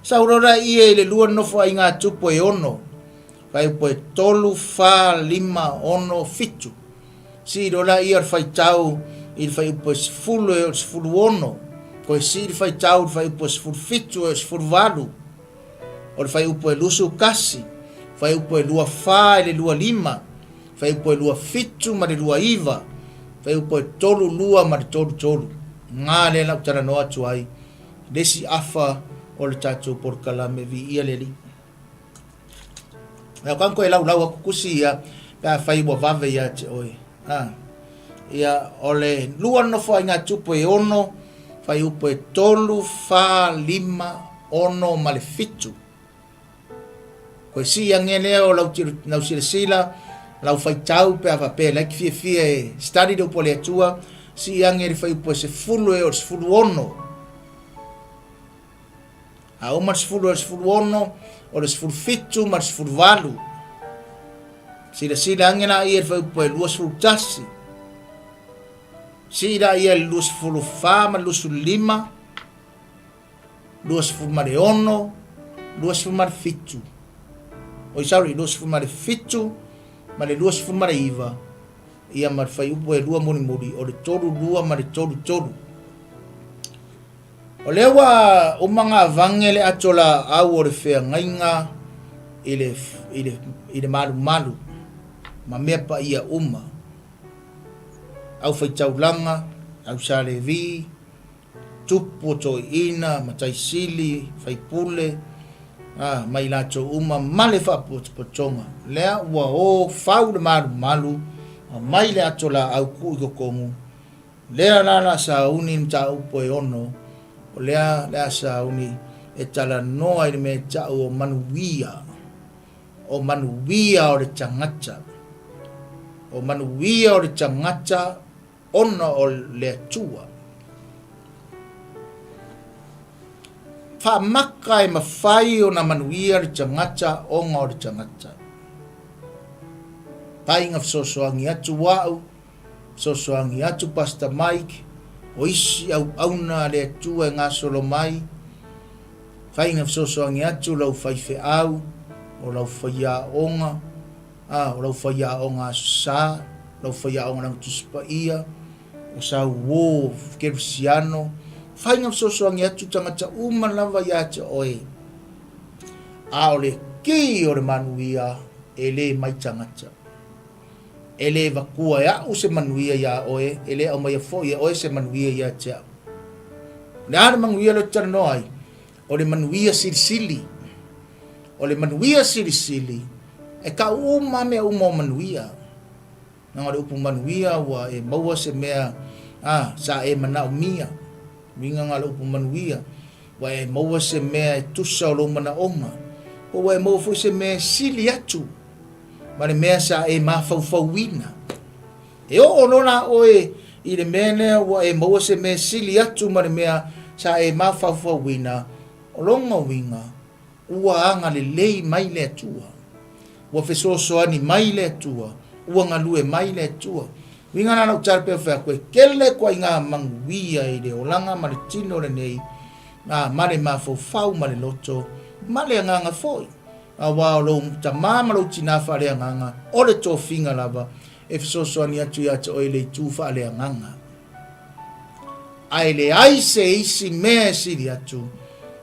Saurora ia i le lua nofoaiga tupu e ono, Fuaiupu e 3, 4, 5, 6, 7. Sii loa laia o le faitau i le fuaiupu e 10 e oo i le 16. Toe sii le faitau i le fuaiupu e 17 e oo i le 18. O le fuaiupu e 21, fuaiupu e 24 i le 25, fuaiupu e 27 ma le 29, fuaiupu e 32 ma le 33. Nga lea na ou talanoa atu ai, le isi afa o le tatou polokalame viia le Alii. Ia kan koe laulau aku kusi ia pe afai ua vave ia te oe. A. Ia o le lua nofo ai ngā tupu e ono, whai upo e tolu, whā, lima, ono ma le fitu. Koe si ia nge lea o lau, lau silasila, lau faitau pe a faapea lai ki fiafia e study le upo le Atua, si ia nge le whai upo e 10 e o le 16. A uma le 10 e le 16, o le 17 ma le 18. Silasila ange la ia i le fuaiupu e 21. Sii la ia i le 24 ma le 25, 26, 27. Oi, sorry, 27 ma le 29, ia ma le fuaiupu e lua mulimuli, o le 32 ma le 33. O lea ua uma ona avange le ato laau o le feagaiga i le, i le, i le malumalu ma mea paia uma, aufaitaulaga, au Sa Levi, tupu o toeaiina, matai sili, faipule, a, ma i latou uma ma le faapotopotoga. Lea ua o fau le malumalu, aumai le ato laau kuu i totonu, Lea la la sauni mataupu e ono, o lea le a sauni e talanoa i le mea e ta'u o manuia, o manuia o le tagata, o manuia o le tagata ona o le Atua. Faamaka e mafai ona manuia le tagata ona o le tagata. Painga fesoasoani atu a'u Fesoasoani atu Pastor Mike, o isi auauna a le Atua e gasolo mai, fai na fesoasoani atu lau faifeau, o lau faiaoga, a, o lau faiaoga Aso Sa, lau faiaoga Lagi Tusi Paia, o sau uō kerisiano, fai na fesoasoani atu tagata uma lava ia te oe. A o le kī o le manuia e lē mai tagata. E lē vatua e a'u se manuia iā oe, e lē aumaia foi e oe se manuia ia te a'u. O le a le manuia lea ou te talanoa ai? O le manuia silisili. O le manuia silisili, e kau uma lava mea uma o manuia. Leaga o le upu manuia ua e maua se mea a sa e manaomia. Uiga na o le upu manuia, ua e maua se mea e tusa o lou manaoga, po ua e maua foi se mea e sili atu ma le mea sa e mafaufauina. E oo loa la oe i le mea lea ua e maua se mea e sili atu ma le mea sa e mafaufauina, o lona uiga, ua agalelei mai le Atua. Ua fesoasoani mai le Atua, ua galue mai le Atua. Uiga la lau tala pei ona fai atu, e tele ituaiga manuia i le olaga ma le tino lenei, a, ma le mafaufau ma le loto, ma le agaga foi. Aua o lou tamā ma lou tinā faaleagaga, o le tofiga lava e fesoasoani atu ia te oe i le itu faaleagaga. Ae leai se isi mea e sili atu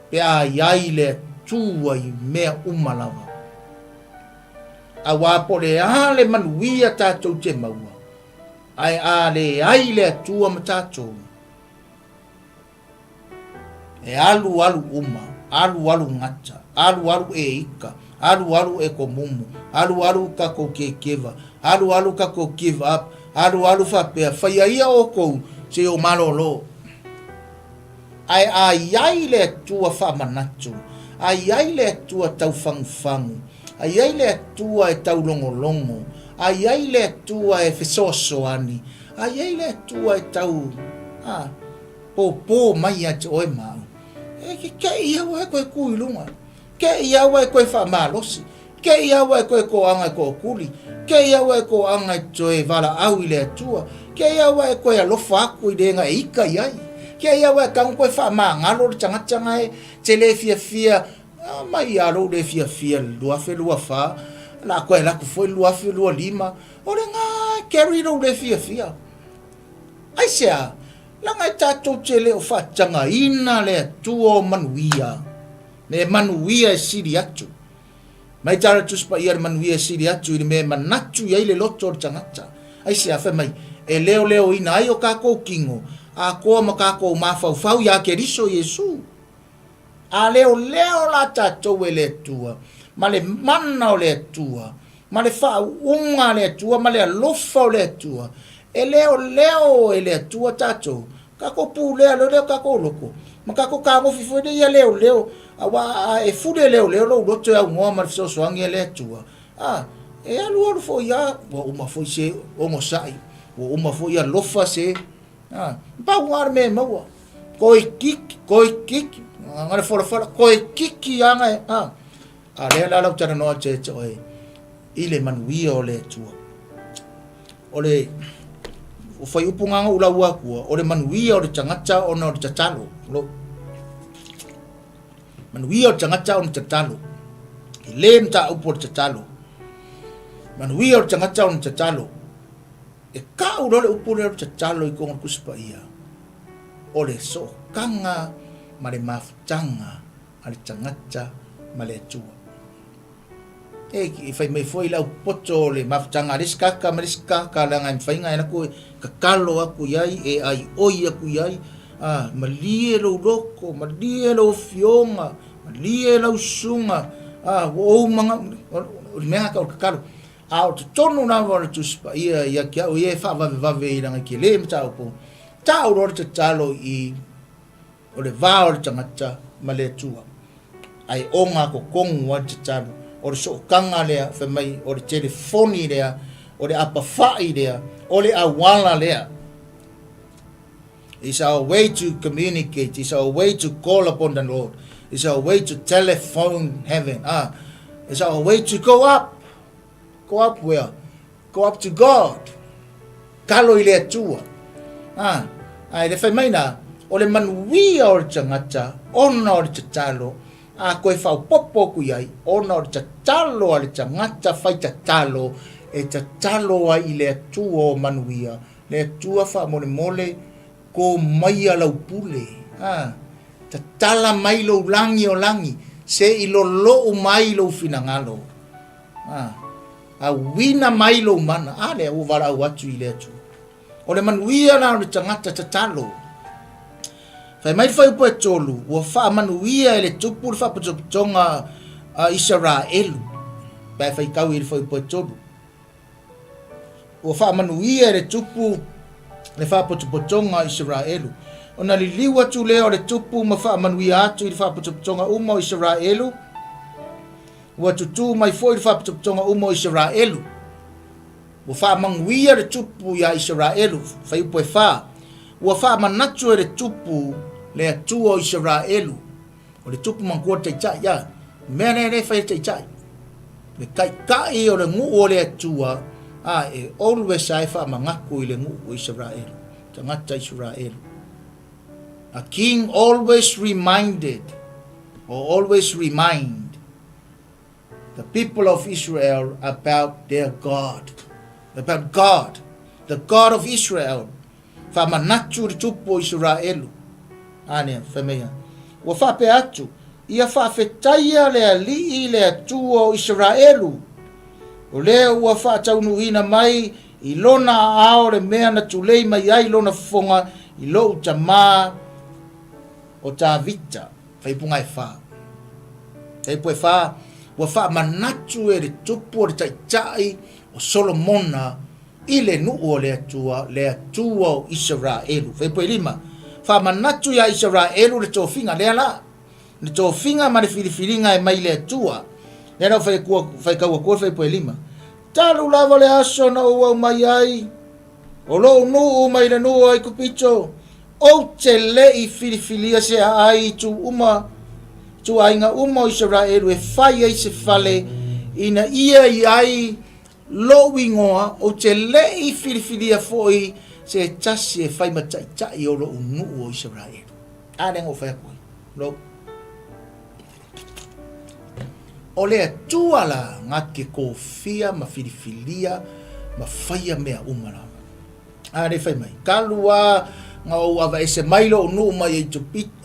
pe a i ai le Atua i mea uma lava. Aua po o le a le manuia tatou te maua, ae a leai le Atua ma tatou, E alu alu uma, alu alu gata, alu alu e ika, alu alu e komumu, alu alu kakou kekeva, alu alu kakou give up, alu alu faapea, faia ia oukou se i ou malolo. Ae a i ai le Atua faamanatu, a i ai le Atua taufagufagu, a i ai le Atua e taulogologo, A i ai le Atua e fesoasoani, a i ai le Atua e tau, a, pōpō mai ia te oe ma au, e ke keʻi aua e koe kū i luga, keʻi aua e koe faamalosi, keʻi aua e koe koaga e kookuli, keʻi aua e koaga e toe valaau i le Atua, keʻi aua e koe alofa aku i lega e ika i ai, keʻi aua e kago koe faamagalo le tagata gae te le fiafia A mai a lou le fiafia le 2024, la koe laku foi le 2025, o le gā e carry lou le fiafia. Aisea? Leaga e tatou te le o faatagaina le Atua o manuia, le manuia e sili atu. Mai tala le Tusi Paia le manuia e sili atu i le mea e manatu i ai le loto o le tagata. Aisea? Fai mai, e leoleoina ai o kakou kino, atoa ma kakou mafaufau iā Keriso Iesu. A leoleo la tatou e le Atua, ma le mana o le Atua, ma le faauuga a le Atua, ma le alofa o le Atua, e leoleo e le Atua tatou, kakou pulea loa lea o kakou loko, ma kakou kagofi foi lea ia leoleo, auā a e fule leoleo lou loto e aunoa ma le fesoasoani a le Atua, a, e alualu foi a, ua uma foi se onosai, ua uma foi alofa se A, pau lava le mea e maua. Koi kiki, koi kiki, nga le folafola, koi kiki anga e, a. A lea la lau talanoa atu ia te oe, i le manuia o le Atua. O le, o fuaiupu nga na ou laua atua, o le manuia o le tagata ona o le tatalo. Lo, manuia o le tagata ona tatalo. E le mataupu o le tatalo. Manuia o le tagata ona tatalo. E kau loa le upu lea o le tatalo i koga o le Tusi Paia, o le sootaga ma le mafutaga a le tagata ma le Atua. E, e fai mai foi le au poto o le mafutaga a le isi kaka ma le isi kaka leaga e mafai ona e alu atu e tatalo atu i ai, e aioi atu i ai, a, malie lou loto, malie lau afioga, malie lau susuga, a, ua ou mana, o le mea lena tau o le tatalo. A o totonu lava o le Tusi Paia ia te au ia e faavavevave i lana tele mataupu, tau loa le tatalo i o le va o le tagata ma le Atua. Ae oga totonu ai le tatalo, o le sootaga lea, fai mai o le telefoni lea, o le apawhai lea, o le auala lea. It's our way to communicate, it's our way to call upon the Lord, it's our way to telephone heaven. Ah, it's our way to go up. Go up where? Go up to God. Kalo i le Atua. Ah, ae le fai mai na, o le manuia o le tagata, ona o le tatalo, a koe faaopoopo aku i ai, ona o le tatalo a le tagata fai tatalo, e tatalo ai i le Atua o manuia, Le Atua faamolemole, ko maia lau pule, a, tatala mai lou lagi o lagi, se i lolou mai lou finagalo, a, auina mai lou mana, a lea ua valaau atu i le Atua. O le manuia la o le tagata tatalo. Fai mai le fuaiupu e tolu, ua faamanuia e le Tupu le faapotopotoga a Isaraelu, pe a faitau i le fuaiupu e tolu. Ua faamanuia e le Tupu le faapotopotoga o Isaraelu. Ona liliu atu lea o le Tupu ma faamanuia atu i le faapotopotoga uma o Isaraelu, ua tutū mai foi le faapotopotoga uma o Isaraelu. Ua faamanuia le Tupu iā Isaraelu, fuaiupu e fā. Ua faamanatu e le Tupu le Atua o Isaraelu. O le tupu manatua le taitai, a. Mea lea lea e fai e le taitai. Le taitai o le nuu o le Atua, a, e always a e faamanatu i le nuu o Isaraelu, tagata Isaraelu. A king always reminded, or always remind, the people of Israel about their God, about God, the God of Israel. Faamanatu le Tupu o Isaraelu. A lea, fai mai ia, Ua faapea atu, Ia faafetaia le Alii le Atua o Isaraelu, o lea ua faataunuuina mai i lona aao le mea na tulei mai ai lona fofoga i lou tama o Tavita. Faaipuga e fā. Faaipu e fā, ua faamanatu e le Tupu o le Taitai o Solomona i le nuu o le Atua, le Atua o Isaraelu. Fuaiupu e lima, Faamanatu iā Isaraelu le tofiga, lea la, le tofiga ma le filifiliga e mai le Atua. Lea la ua faitau atua le fuaiupu e lima. Talu lava le aso na ou aumai ai o lou nuu mai le nuu o Aikupito, ou te le i filifilia se aai i itu uma, ituaiga uma o Isaraelu e fai ai se fale ina ia i ai lou igoa, ou te le i filifilia foi se tasi e fai ma taitai o lou nuu o Isaraelu. A lea na ou fai atu ai, lou. O le Atua la na te kofia ma filifilia ma faia mea uma lava. A lea fai mai, talu a na ou avaese mai lou nuu mai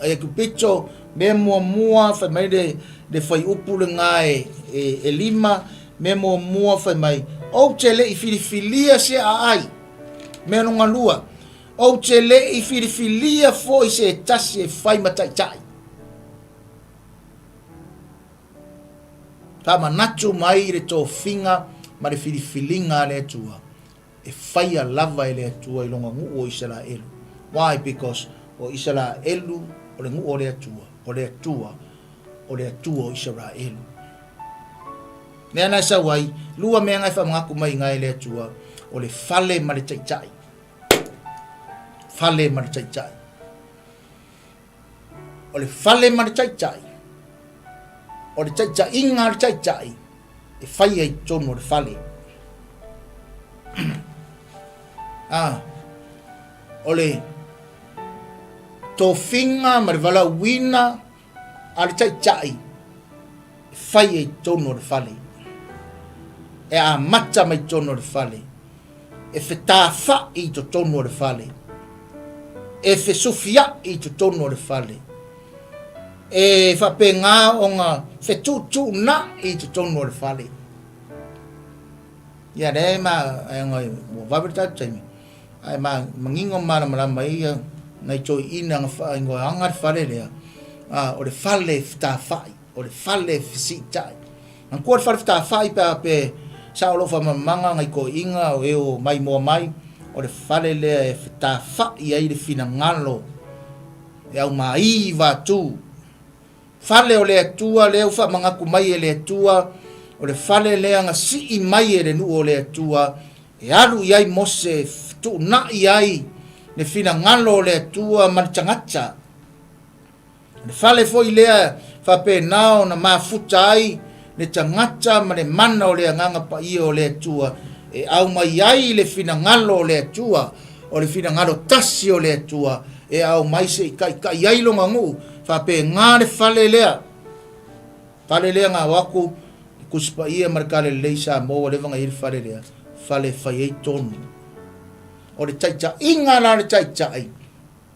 Aikupito, mea muamua fai mai le, le fuaiupu lena e, e, e lima, mea muamua fai mai, ou te le i filifilia se aai. Mea lona lua, ou te le i filifilia foi se tasi e fai ma taitai. Faamanatu mai le tofiga ma le filifiliga a le Atua, e faia lava e le Atua i lona nuu o Isaraelu. Why? Because o Isaraelu o le nuu o le Atua, o le Atua, o le Atua o Isaraelu. Mea na e sau ai, lua mea na e faamanatu mai i na e le Atua, o le fale ma le taitai. Fale ma le taitai. O le fale ma le taitai, o le taitaiga a le taitai e faia i totonu o le fale. Ah, o le tofiga ma le valaauina a le taitai e faia i totonu o le fale. E amata mai totonu o le fale. E fetafai i totonu o le fale. E fesufiai i totonu o le fale. E faapena ona fetuutuunai i totonu o le fale. Ia lea ma ua vave le tatou taimi. Ae manino ma malamalama ai ia nai toeaiina na faaigoaina le fale lea, o le fale fetafai, o le fale fesiitai. Manatua le fale fetafai pe a pe sao lou faamalamalamaga nai toeaiina o e o maimoa mai, o le fale lea e fetafai ai le finagalo e aumaiva atu. Fale o le Atua lea ua faamanatu mai e le Atua, o le fale lea na sii mai e le nuu o le Atua, e alu i ai Mose e fetuunai ai le finagalo o le Atua ma le tagata. O le fale foi lea e faapena ona mafuta ai le tagata ma le mana o le Agaga Paia o le Atua, e aumai ai le finagalo o le Atua, o le finagalo tasi o le Atua, e aumai se i taitai ai lona nuu, faapena le fale lea. Fale lea na o atu le Tusi Paia ma le Tala Lelei Samoa ua leva ona i ai le fale lea, fale e fai ai tonu. O le taitaiga la a le taitai,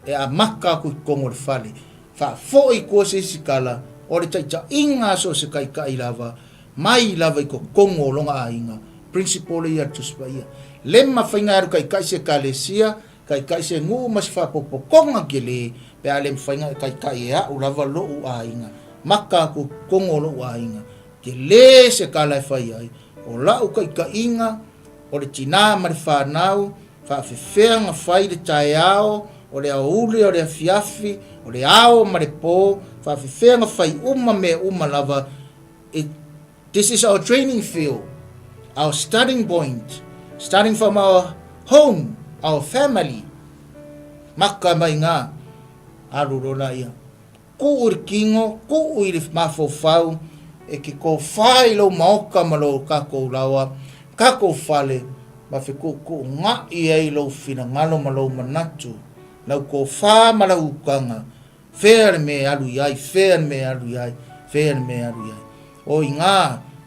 e amata atu i totonu o le fale, faafoi i tua se isi tala, o le taitaiga a so o se taitai lava, mai lava i totonu o lona aiga, principle ia a le Tusi Paia. Le mafai ona e alu taitai se ekalesia, taitai se nuu ma se faapotopotoga tele, pe a le mafai ona e taitai e a'u lava lo'u aiga, maka atu i totonu o lo'u aiga, tele se tala e fai ai, o la'u taitaiga, o le tinā ma le fanau, Faafefea na fai le taeao, o le aoauli, o le afiafi, o le ao ma le po, faafefea na fai uma mea uma lava, it, this is our training field, our starting point, starting from our home, our family. Maka mai ngā, alu lola ia. Kuu i le kino, kuu i le mafaufau, e ke kofā i lou maoka ma lou kakou lawa, kakou fale, ma fekuukuugaʻi ai lou finagalo ma lou manatu, lau kofā ma lau ukaga, fea le mea e alu i ai, fea le mea e alu i ai, fea le mea e alu i ai. O inā,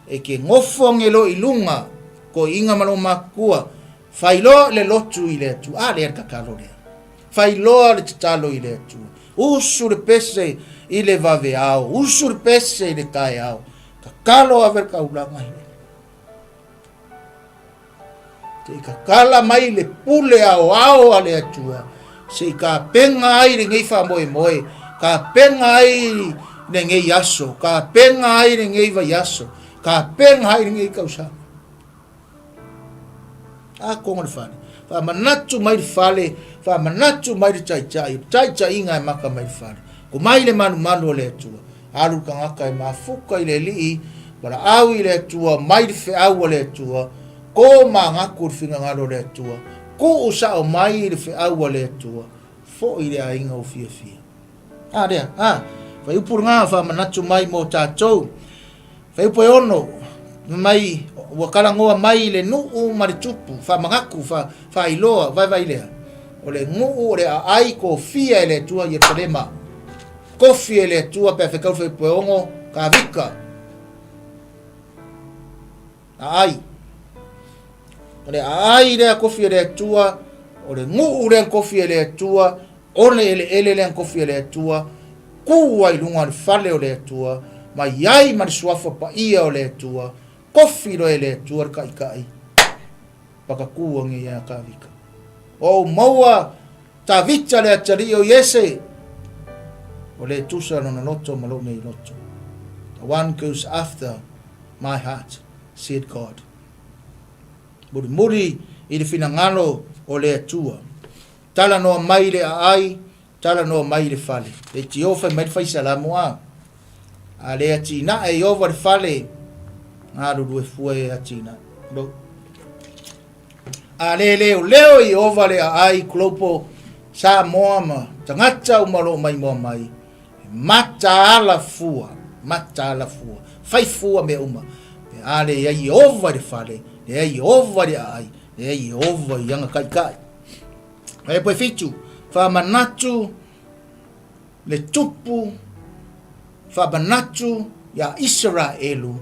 e ke nofo age loa i luga, toeaiina ma lou matutua, fai loa le lotu i le Atua, a lea le tatalo lea. Fai loa le tatalo i le Atua. Usu le pese i le vaveao, usu le pese i le taeao. Tatalo ave le taulaga i le. Se i tatala mai le pule aoao a le Atua, se i tapena ai lenei faamoemoe, tapena ai lenei aso, tapena ai lenei vaiaso, tapena ai lenei tausaga. A koga le fale. Faamanatu mai le fale, faamanatu mai le taitai, o le taitaiga e maka mai le fale. Ko mai le malumalu o le Atua. Alu le tagata e mafuka i le Alii, valaau i le Atua, mai le feau a le Atua, Ko magaku i le finagalo o le Atua, tuu sao mai i le feau a le Atua, foi i le aiga ua fiafia. A lea, a, fuaiupu lena faamanatu mai mo tatou. Fuaiupu e 6, mai, ua talanoa mai i le nuu ma le tupu, faamanatu, fa, faailoa, vaivai lea. O le nuu o le aai kofia e le Atua Ierusalema. Kofi e le Atua pe a fetau fuaiupu e 6, Kavika. Aai. O le aai lea kofi e le Atua, o le nuu lea kofi e le Atua, o le eleele lea kofi e le Atua, ku ai luga o le fale o le Atua, ma iai ma le suafa paia o le Atua, kofi loa e le Atua le taitai, pakaku ange ia Tavita. O maua Tavita le atalii o Iese, o le tusa lona loto ma lou nei loto. The one goes after my heart, said God. Mulimuli i le finagalo o le Atua. Talanoa mai le aai, talanoa mai le fale. Le tio fai mai le faisalamo a. A le atinae i ova le fale, galulue fua e atinae. Lo. A le leoleo i ova le aai Global Samoa ma tagata uma o lo o maimoa mai, mataala fua, mataala fua, fai fua mea uma. Pe a leai Ieova i le fale, leai Ieova i le aai, leai Ieova i aga taitai. Ae poe fitu, faamanatu le tupu, faamanatu iā Isaraelu,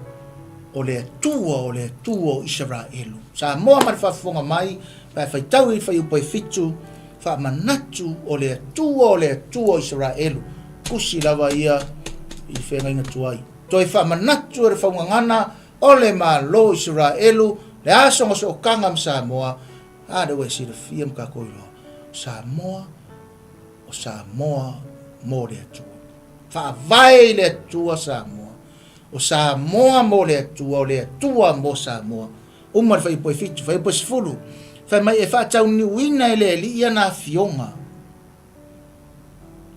o le Atua, o le Atua o Isaraelu. Samoa ma le faafofoga mai, pe a faitau i le fuaiupu e fitu, faamanatu o le Atua, o le Atua o Isaraelu. Tusi lava ia i le feagaiga tuai. Toe faamanatu e le faugagana o le Malo o Isaraelu le aso gasootaga ma Samoa, a lea ua e silafia ma tatou iloa, o Samoa, o Samoa mo le Atua. Faavae i le Atua Samoa. O Samoa mo le Atua, o le Atua mo Samoa. Uma le fuaiupu e 7, fuaiupu e 10. Fai mai e faataunuuina e le Alii ana afioga.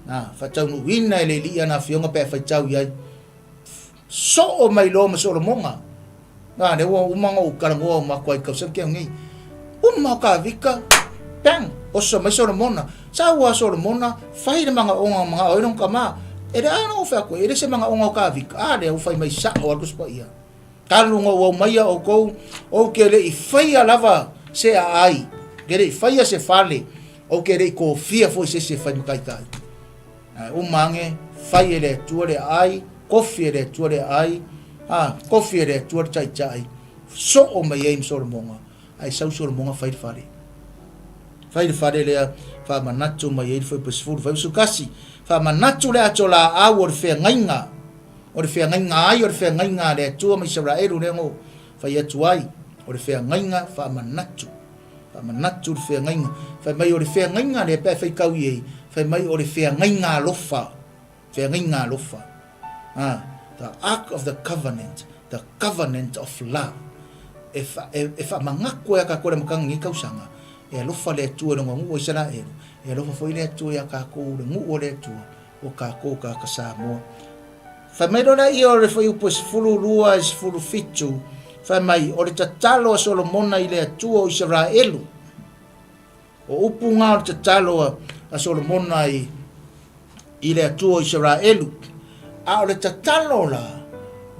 Na, faataunuuina e le Alii ana afioga pe a faitau i ai. Soo mai loa ma Solomoga. Na, lea ua uma ona ou talanoa uma atu ai i tausaga kea nei. Uma o Kavika, bang, oso mai Solomona. Sau a Solomona, fai le manaoga o manao ai lona tama. E le a na ou fai atu ai, e le se manaoga o Kavika. A lea ua fai mai sao a le Tusi Paia. Talu ona ou aumaia outou, ou te le i faia lava se aai, te le i faia se fale, ou te le i kofia foi se isi e fai ma taitai. Ae uma ane, fai e le Atua le aai, kofi e le Atua le aai, a, kofi e le Atua le taitai, soo mai ai ma Solomoga, ae sau Solomoga fai le fale. Fai le fale lea, faamanatu mai ai le fuaiupu 10, fuaiupu 11, faamanatu le ato laau o le feagaiga, o le feagaiga ai, o le feagaiga a le Atua ma Isaraelu lea na ou fai atu ai, o le feagaiga faamanatu. Faamanatu le feagaiga. Fai mai o le feagaiga lea pe a faitau i ai, fai mai o le feagaiga alofa. Feagaiga alofa. Ah, the ark of the covenant, the covenant of love. E, fa, e, e faamanatu ai a tatou le amataga o lenei tausaga, e alofa le Atua i lona nuu o Isaraelu, e alofa foi le Atua ia tatou, le nuu o le Atua, o tatou tagata Samoa. Fai mai loa lea o le fuaiupu e 12 i 17, fai mai, o le tatalo a Solomona i le Atua o Isaraelu. O upu ngā o le tatalo a Solomona i, i le Atua o Isaraelu. A o le tatalo la,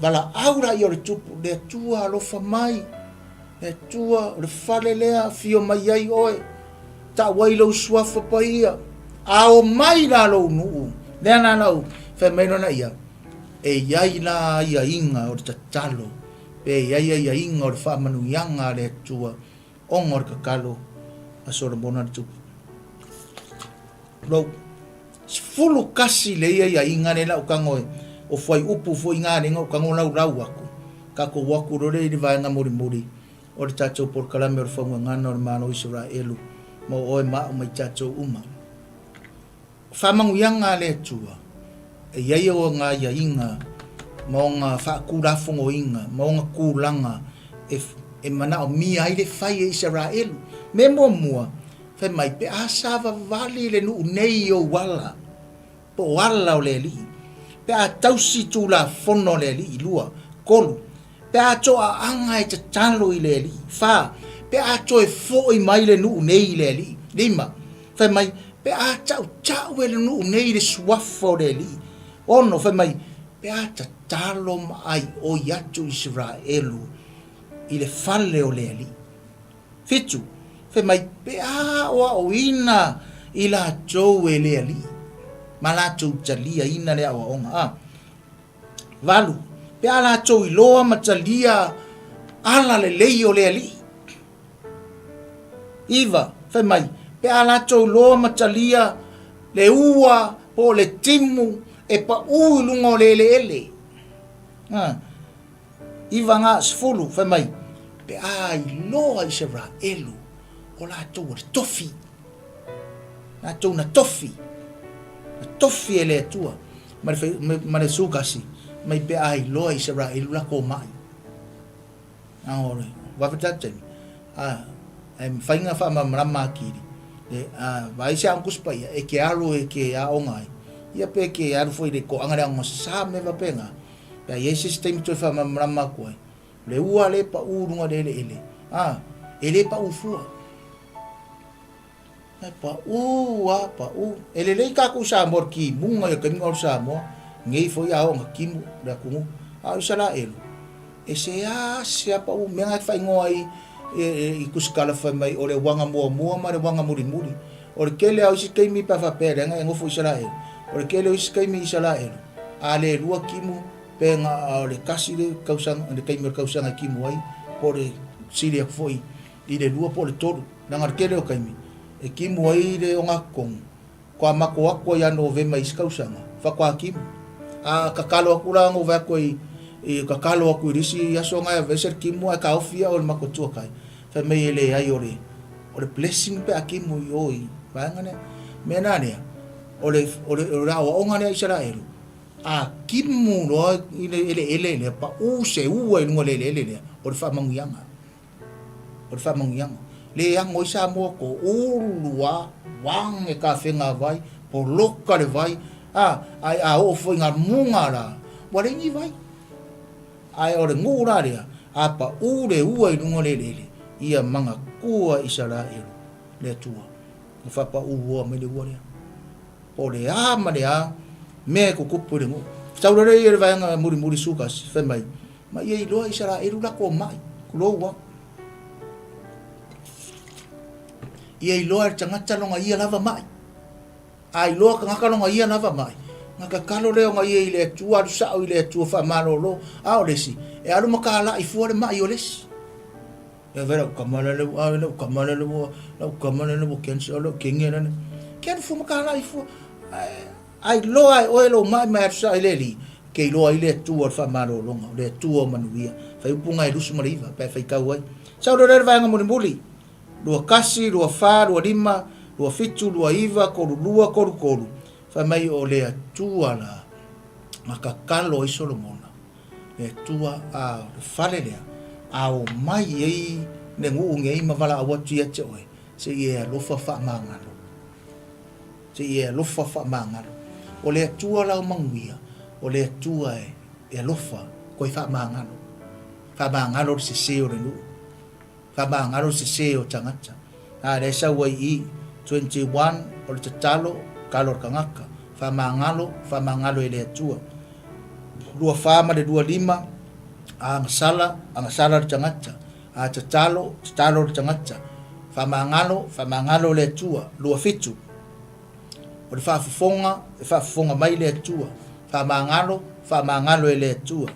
valaau la ia o le tupu, le Atua alofa mai, le Atua o le fale lea afio mai ai oe, tau ai lou suafa paia, a omai la lou nuu, lea la lau fai mai lona ia, e i ai la aiaiga o le tatalo, pe i ai aiaiga o le faamanuiaga a le Atua, ona o le tatalo a Solomona le tupu. Lou 11 le ia aiaiga lea lau tago e o fuaiupu foi ngā lea ou tago laulau atu, tatou o atu loa lea i le vaega mulimuli o le tatou polokalame o le faugagana o le Malo o Isaraelu mo oe ma au ma i tatou uma. O faamanuiaga a le Atua, e i ai ona aiaiga ma ona faatulafonoina ma ona tulaga e, e manaomia ai le fai e Isaraelu. Mea muamua, fai mai, pe a savavali le nuu nei i ou ala, po o ala o le Alii, pe a tausi tulafono a le Alii, 2, 3, Pe a toaaga e tatalo i le Alii. Fa, Pe a toe foi mai le nuu nei i le Alii. Lima, Fai mai, pe a tautau e le nuu nei i le suafa o le Alii. Ono, Fai mai, pe a tatalo ma aioi atu Isaraelu i le fale o le Alii. Fitu, Fai mai, pe a aoaoina i latou e le Alii, ma latou taliaina le aoaoga. A. Valu, Pe a latou iloa ma talia ala lelei o le Alii. Iva, Fai mai, pe a latou iloa ma talia le ua po o le timu e paū i luga o le eleele. A. Iva ga sefulu, fai mai, pe a iloa Isaraelu o latou o le tofi, latou na tofi, na tofi e le Atua, ma le, ma le sukasi, mai pe a iloa Isaraelu lakou mai. A o le vave tatou taimi, a, ae mafai ona faamalamalama atili, e, a vaai se Aoga Tusi Paia, e te alu e te aoga ai, ia pe te alu foi i le toaga le aoga sasa ma mea faapena. Pe a i ai se isi taimi toe faamalamalama atu ai, o le ua lea e pau i luga o le eleele, a, e le pau fua. E pau a, pau. E lelei tatou Samoa i le timuga ia taimi na o le Samoa, nei foi a oo ina timu le atunuu. A o Isaraelu, e seasea pau, mea na e faaigoa ai i tusitala fai mai o le uaga muamua ma le uaga mulimuli. O le tele lava o isi taimi pe a faapea leaga e nofo i Isaraelu, o le tele o isi taimi i Isaraelu, a le lua timu pe na o le tasi le tausaga, le taimi o le tausaga e timu ai, po o le sili atu foi i le lua po o le tolu. Leaga o le tele o taimi e timu ai le ogatotonu, Kua mako atu ai ia Novema i isi tausaga, faatoa timu. A tatalo atu la na ou vaai atu ai i tatalo atu i le isi aso na e aveese le timu ae taofi au e le matou tuatai, fai mai e leai o le o le blessing pe a timu i o i vaega lea. Mea la lea, o le o le o le aoaoga lea a Isaraelu, a timu loa i le eleele lea, pau se ua i luga o le eleele lea, o le faamanuiaga. O le faamanuiaga. Le ano ai Samoa ko ulu a wang e kafega a vai, poloka le vai, a, ae a oo foi nga muga la, ua leai ni vai. Ae o le nuu la lea, a pau le ua i luga o le eleele, ia manatua Isaraelu, le Atua, na faapau oa mai le ua lea. Po o le a ma le a mea e tutupu i le nuu. Tau lelei ia le vaega mulimuli Sukasi, fai mai, Ma ia iloa Isaraelu latou mai, tulou au. Ia iloa e le tagata lona ia lava mai. A iloa tagata lona ia lava mai, na tatalo lea ona ia i le Atua, alu sao i le Atua faamalolo. A o le isi, e alu ma talai fua le mai o le isi. E vaai lau tama lele ua, lau tama lele ua, lau tama lele ua cancer, lau kenge lele. Ke alu fua ma talai fua. A iloa e oe lou mai ma e alu sao i le Alii, ke iloa ai le Atua o le faamalologa, o le Atua o manuia. Faiupu 29, pe a faitau ai. Sau lea le vaega mulimuli, 21, 24, 25, 27, 29, 32, 33, fai mai o le Atua la na tatalo ai Solomona, le Atua a o le fale lea, a omai ai le nuu nei ma valaau atu ia te oe, se i e alofa faamagalo. Se i e alofa faamagalo. O le Atua la o manuia, o le Atua e alofa koe faamagalo. Faamagalo le sese o le nuu. Faamagalo le sese o tagata. A lea e sau ai i i, 21 o le tatalo, tatalo a le tagata. Faamagalo, faamagalo e le Atua. 24 ma le 25, a agasala, agasala le tagata. A tatalo, tatalo le tagata. Faamagalo, faamagalo le Atua. 27. O le faafofoga, e faafofoga mai le Atua. Faamagalo, faamagalo e le Atua.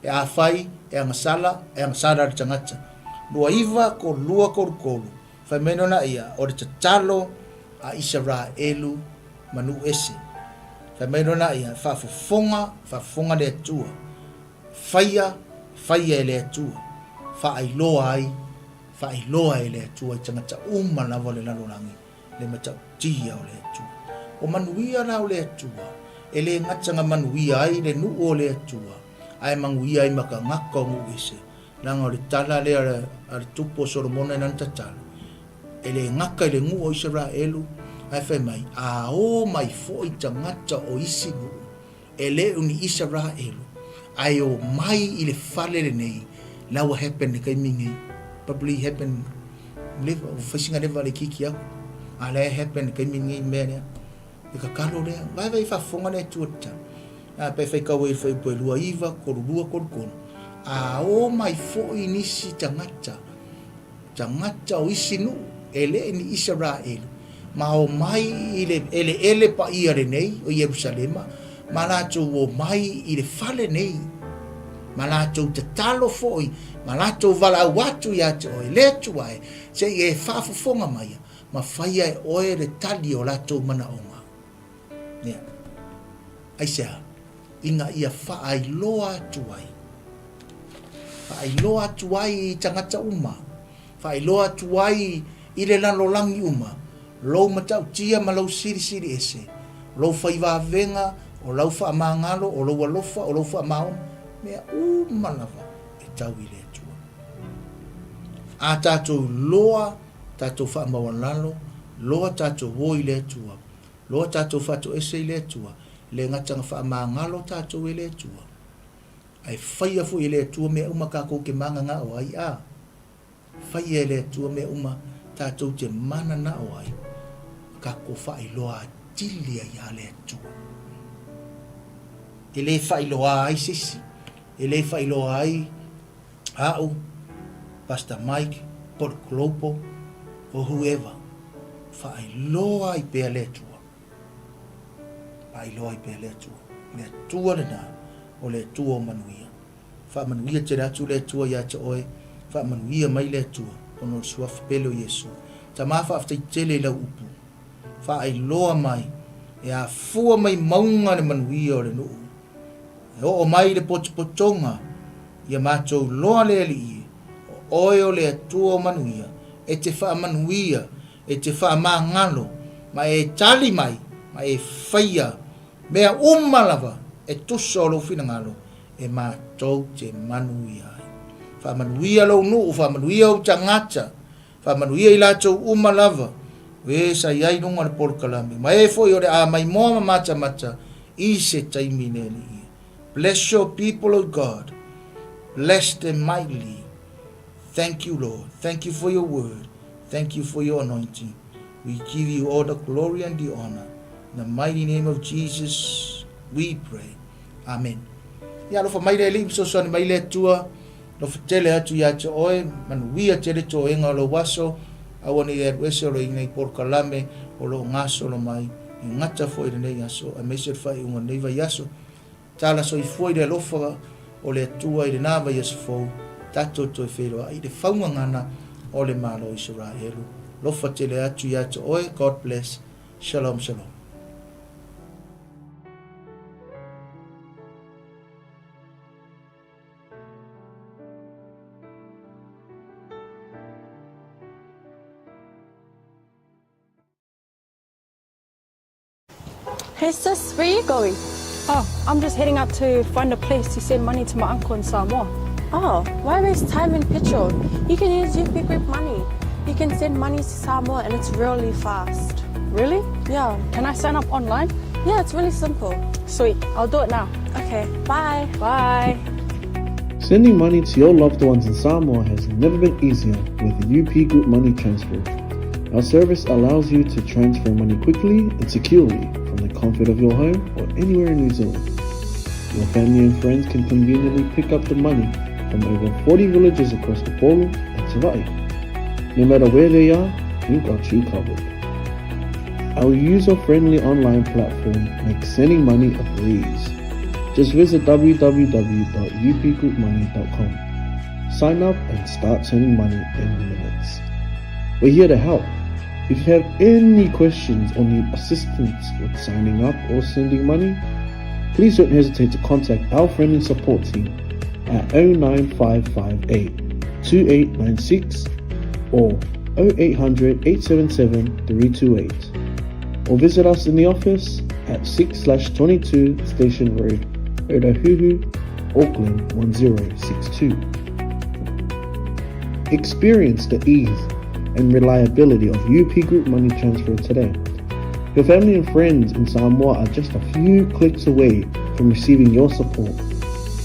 Pe afai e agasala, e agasala le tagata. 29, 32, 33, Fai mai lona ia, o le tatalo a Isaraelu ma nuu ese. Fai mai lona ia, faafofoga, faafofoga le Atua. Faia, faia e le Atua, faailoa ai, faailoa e le Atua i tagata uma lava o le lalolagi le matautia o le Atua. O manuia la o le Atua, e le gata na manuia ai le nuu o le Atua, ae manuia ai ma tagata o nuu ese, leaga o le tala lea a le Tupu o Solomona i lana tatalo, e le gata i le nuu o Isaraelu, ae fai mai, a o mai foi tagata o isi nuu, E le o ni Isaraelu, ae omai i le fale lenei La ua happen i le taimi lenei. Probably happen leva, ua fai sina leva le itiiti atu. A la e happen i le taimi lenei le mea lea. Le tatalo lea, vaevae faafofoga le Atua i le tatalo. A pe faitau ai i le fuaiupu e 29, 32, 33, a o mai foi nisi tagata, tagata o isi nuu, e le ni Isaraelu, ma omai i le eleele paia lenei o Ierusalema, ma latou omai i le fale nei, ma latou tatalo foi, ma latou valaau atu ia te oe, le Atua e, se i e faafofoga maia, ma faia e oe le tali o latou manaoga. Ia. Aisea? Ina ia faailoa atu ai. Faailoa atu ai i tagata uma. Faailoa atu ai i le lalolagi uma, lou matautia ma lou silisili ese, lou fai vavega, o lau faamagalo, o lou alofa, o lou faamaoni, mea uma lava e tau i le Atua. A tatou loa tatou faamaualalo, loa tatou o i le Atua, loa tatou faatoese i le Atua, e le gata na faamagalo tatou e le Atua, ae faia foi e le Atua mea uma tatou te mananao ai, a faia e le Atua mea uma tatou te mananao ai, tatou faailoa atili ai ia le Atua. E le faailoa ai se isi, e le faailoa ai A'u, Pastor Mike, Paul Global, or whoever, faailoa ai pea le Atua. Faailoa ai pea le Atua. Le Atua lena, o le Atua o manuia. Faamanuia tele atu le Atua ia te oe, faamanuia mai le Atua, ona o le Suafa pele o Iesu. Tama faafetai tele i lau upu. Faailoa mai, e afua mai mauga le manuia o le nuu. E oo mai le potopotoga ia matou loa le Alii, o Oe o le Atua o manuia, e te faamanuia, e te faamagalo, ma e tali mai, ma e faia mea uma lava e tusa o Lou finagalo, e matou te manuia ai. Faamanuia Lou nuu, faamanuia Ou tagata, Faamanuia i latou uma lava, o e sa i ai i luga o le polokalame, ma e foi o le a maimoa ma matamata i se taimi le Alii. Bless your people, O God. Bless them mightily. Thank you, Lord. Thank you for your word. Thank you for your anointing. We give you all the glory and the honor. In the mighty name of Jesus, we pray. Amen. Ia alofa mai le Alii, fesoasoani mai le Atua, alofa tele atu ia te oe, manuia tele toega o lou aso, aua ne i alu ese o lo i nei polokalame o lo o gasolo mai, e gata foi i lenei aso, aemaise le faaiuga o lenei vaiaso. Tala soifua i le alofa o le Atua i lena vaiaso fou, tatou toe feiloai i le faugagana o le Malo o Isaraelu. Alofa tele atu ia te oe, God bless. Shalom, shalom. Hey sis, where you going? Oh, I'm just heading out to find a place to send money to my uncle in Samoa. Oh, why waste time and petrol? You can use UP Group Money. You can send money to Samoa and it's really fast. Really? Yeah. Can I sign up online? Yeah, it's really simple. Sweet, I'll do it now. Okay, bye. Bye. Sending money to your loved ones in Samoa has never been easier with UP Group Money Transfer. Our service allows you to transfer money quickly and securely from the comfort of your home or anywhere in New Zealand. Your family and friends can conveniently pick up the money from over 40 villages across the Upolu and Savaii. No matter where they are, we've got you covered. Our user-friendly online platform makes sending money a breeze. Just visit www.upgroupmoney.com. Sign up and start sending money in minutes. We're here to help. If you have any questions or need assistance with signing up or sending money, please don't hesitate to contact our friendly support team at 09558 2896 or 0800 877 328 or visit us in the office at 6 22 Station Road, Otahuhu, Auckland 1062. Experience the ease and reliability of UP Group Money Transfer today. Your family and friends in Samoa are just a few clicks away from receiving your support.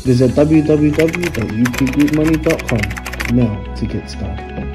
Visit www.upgroupmoney.com now to get started.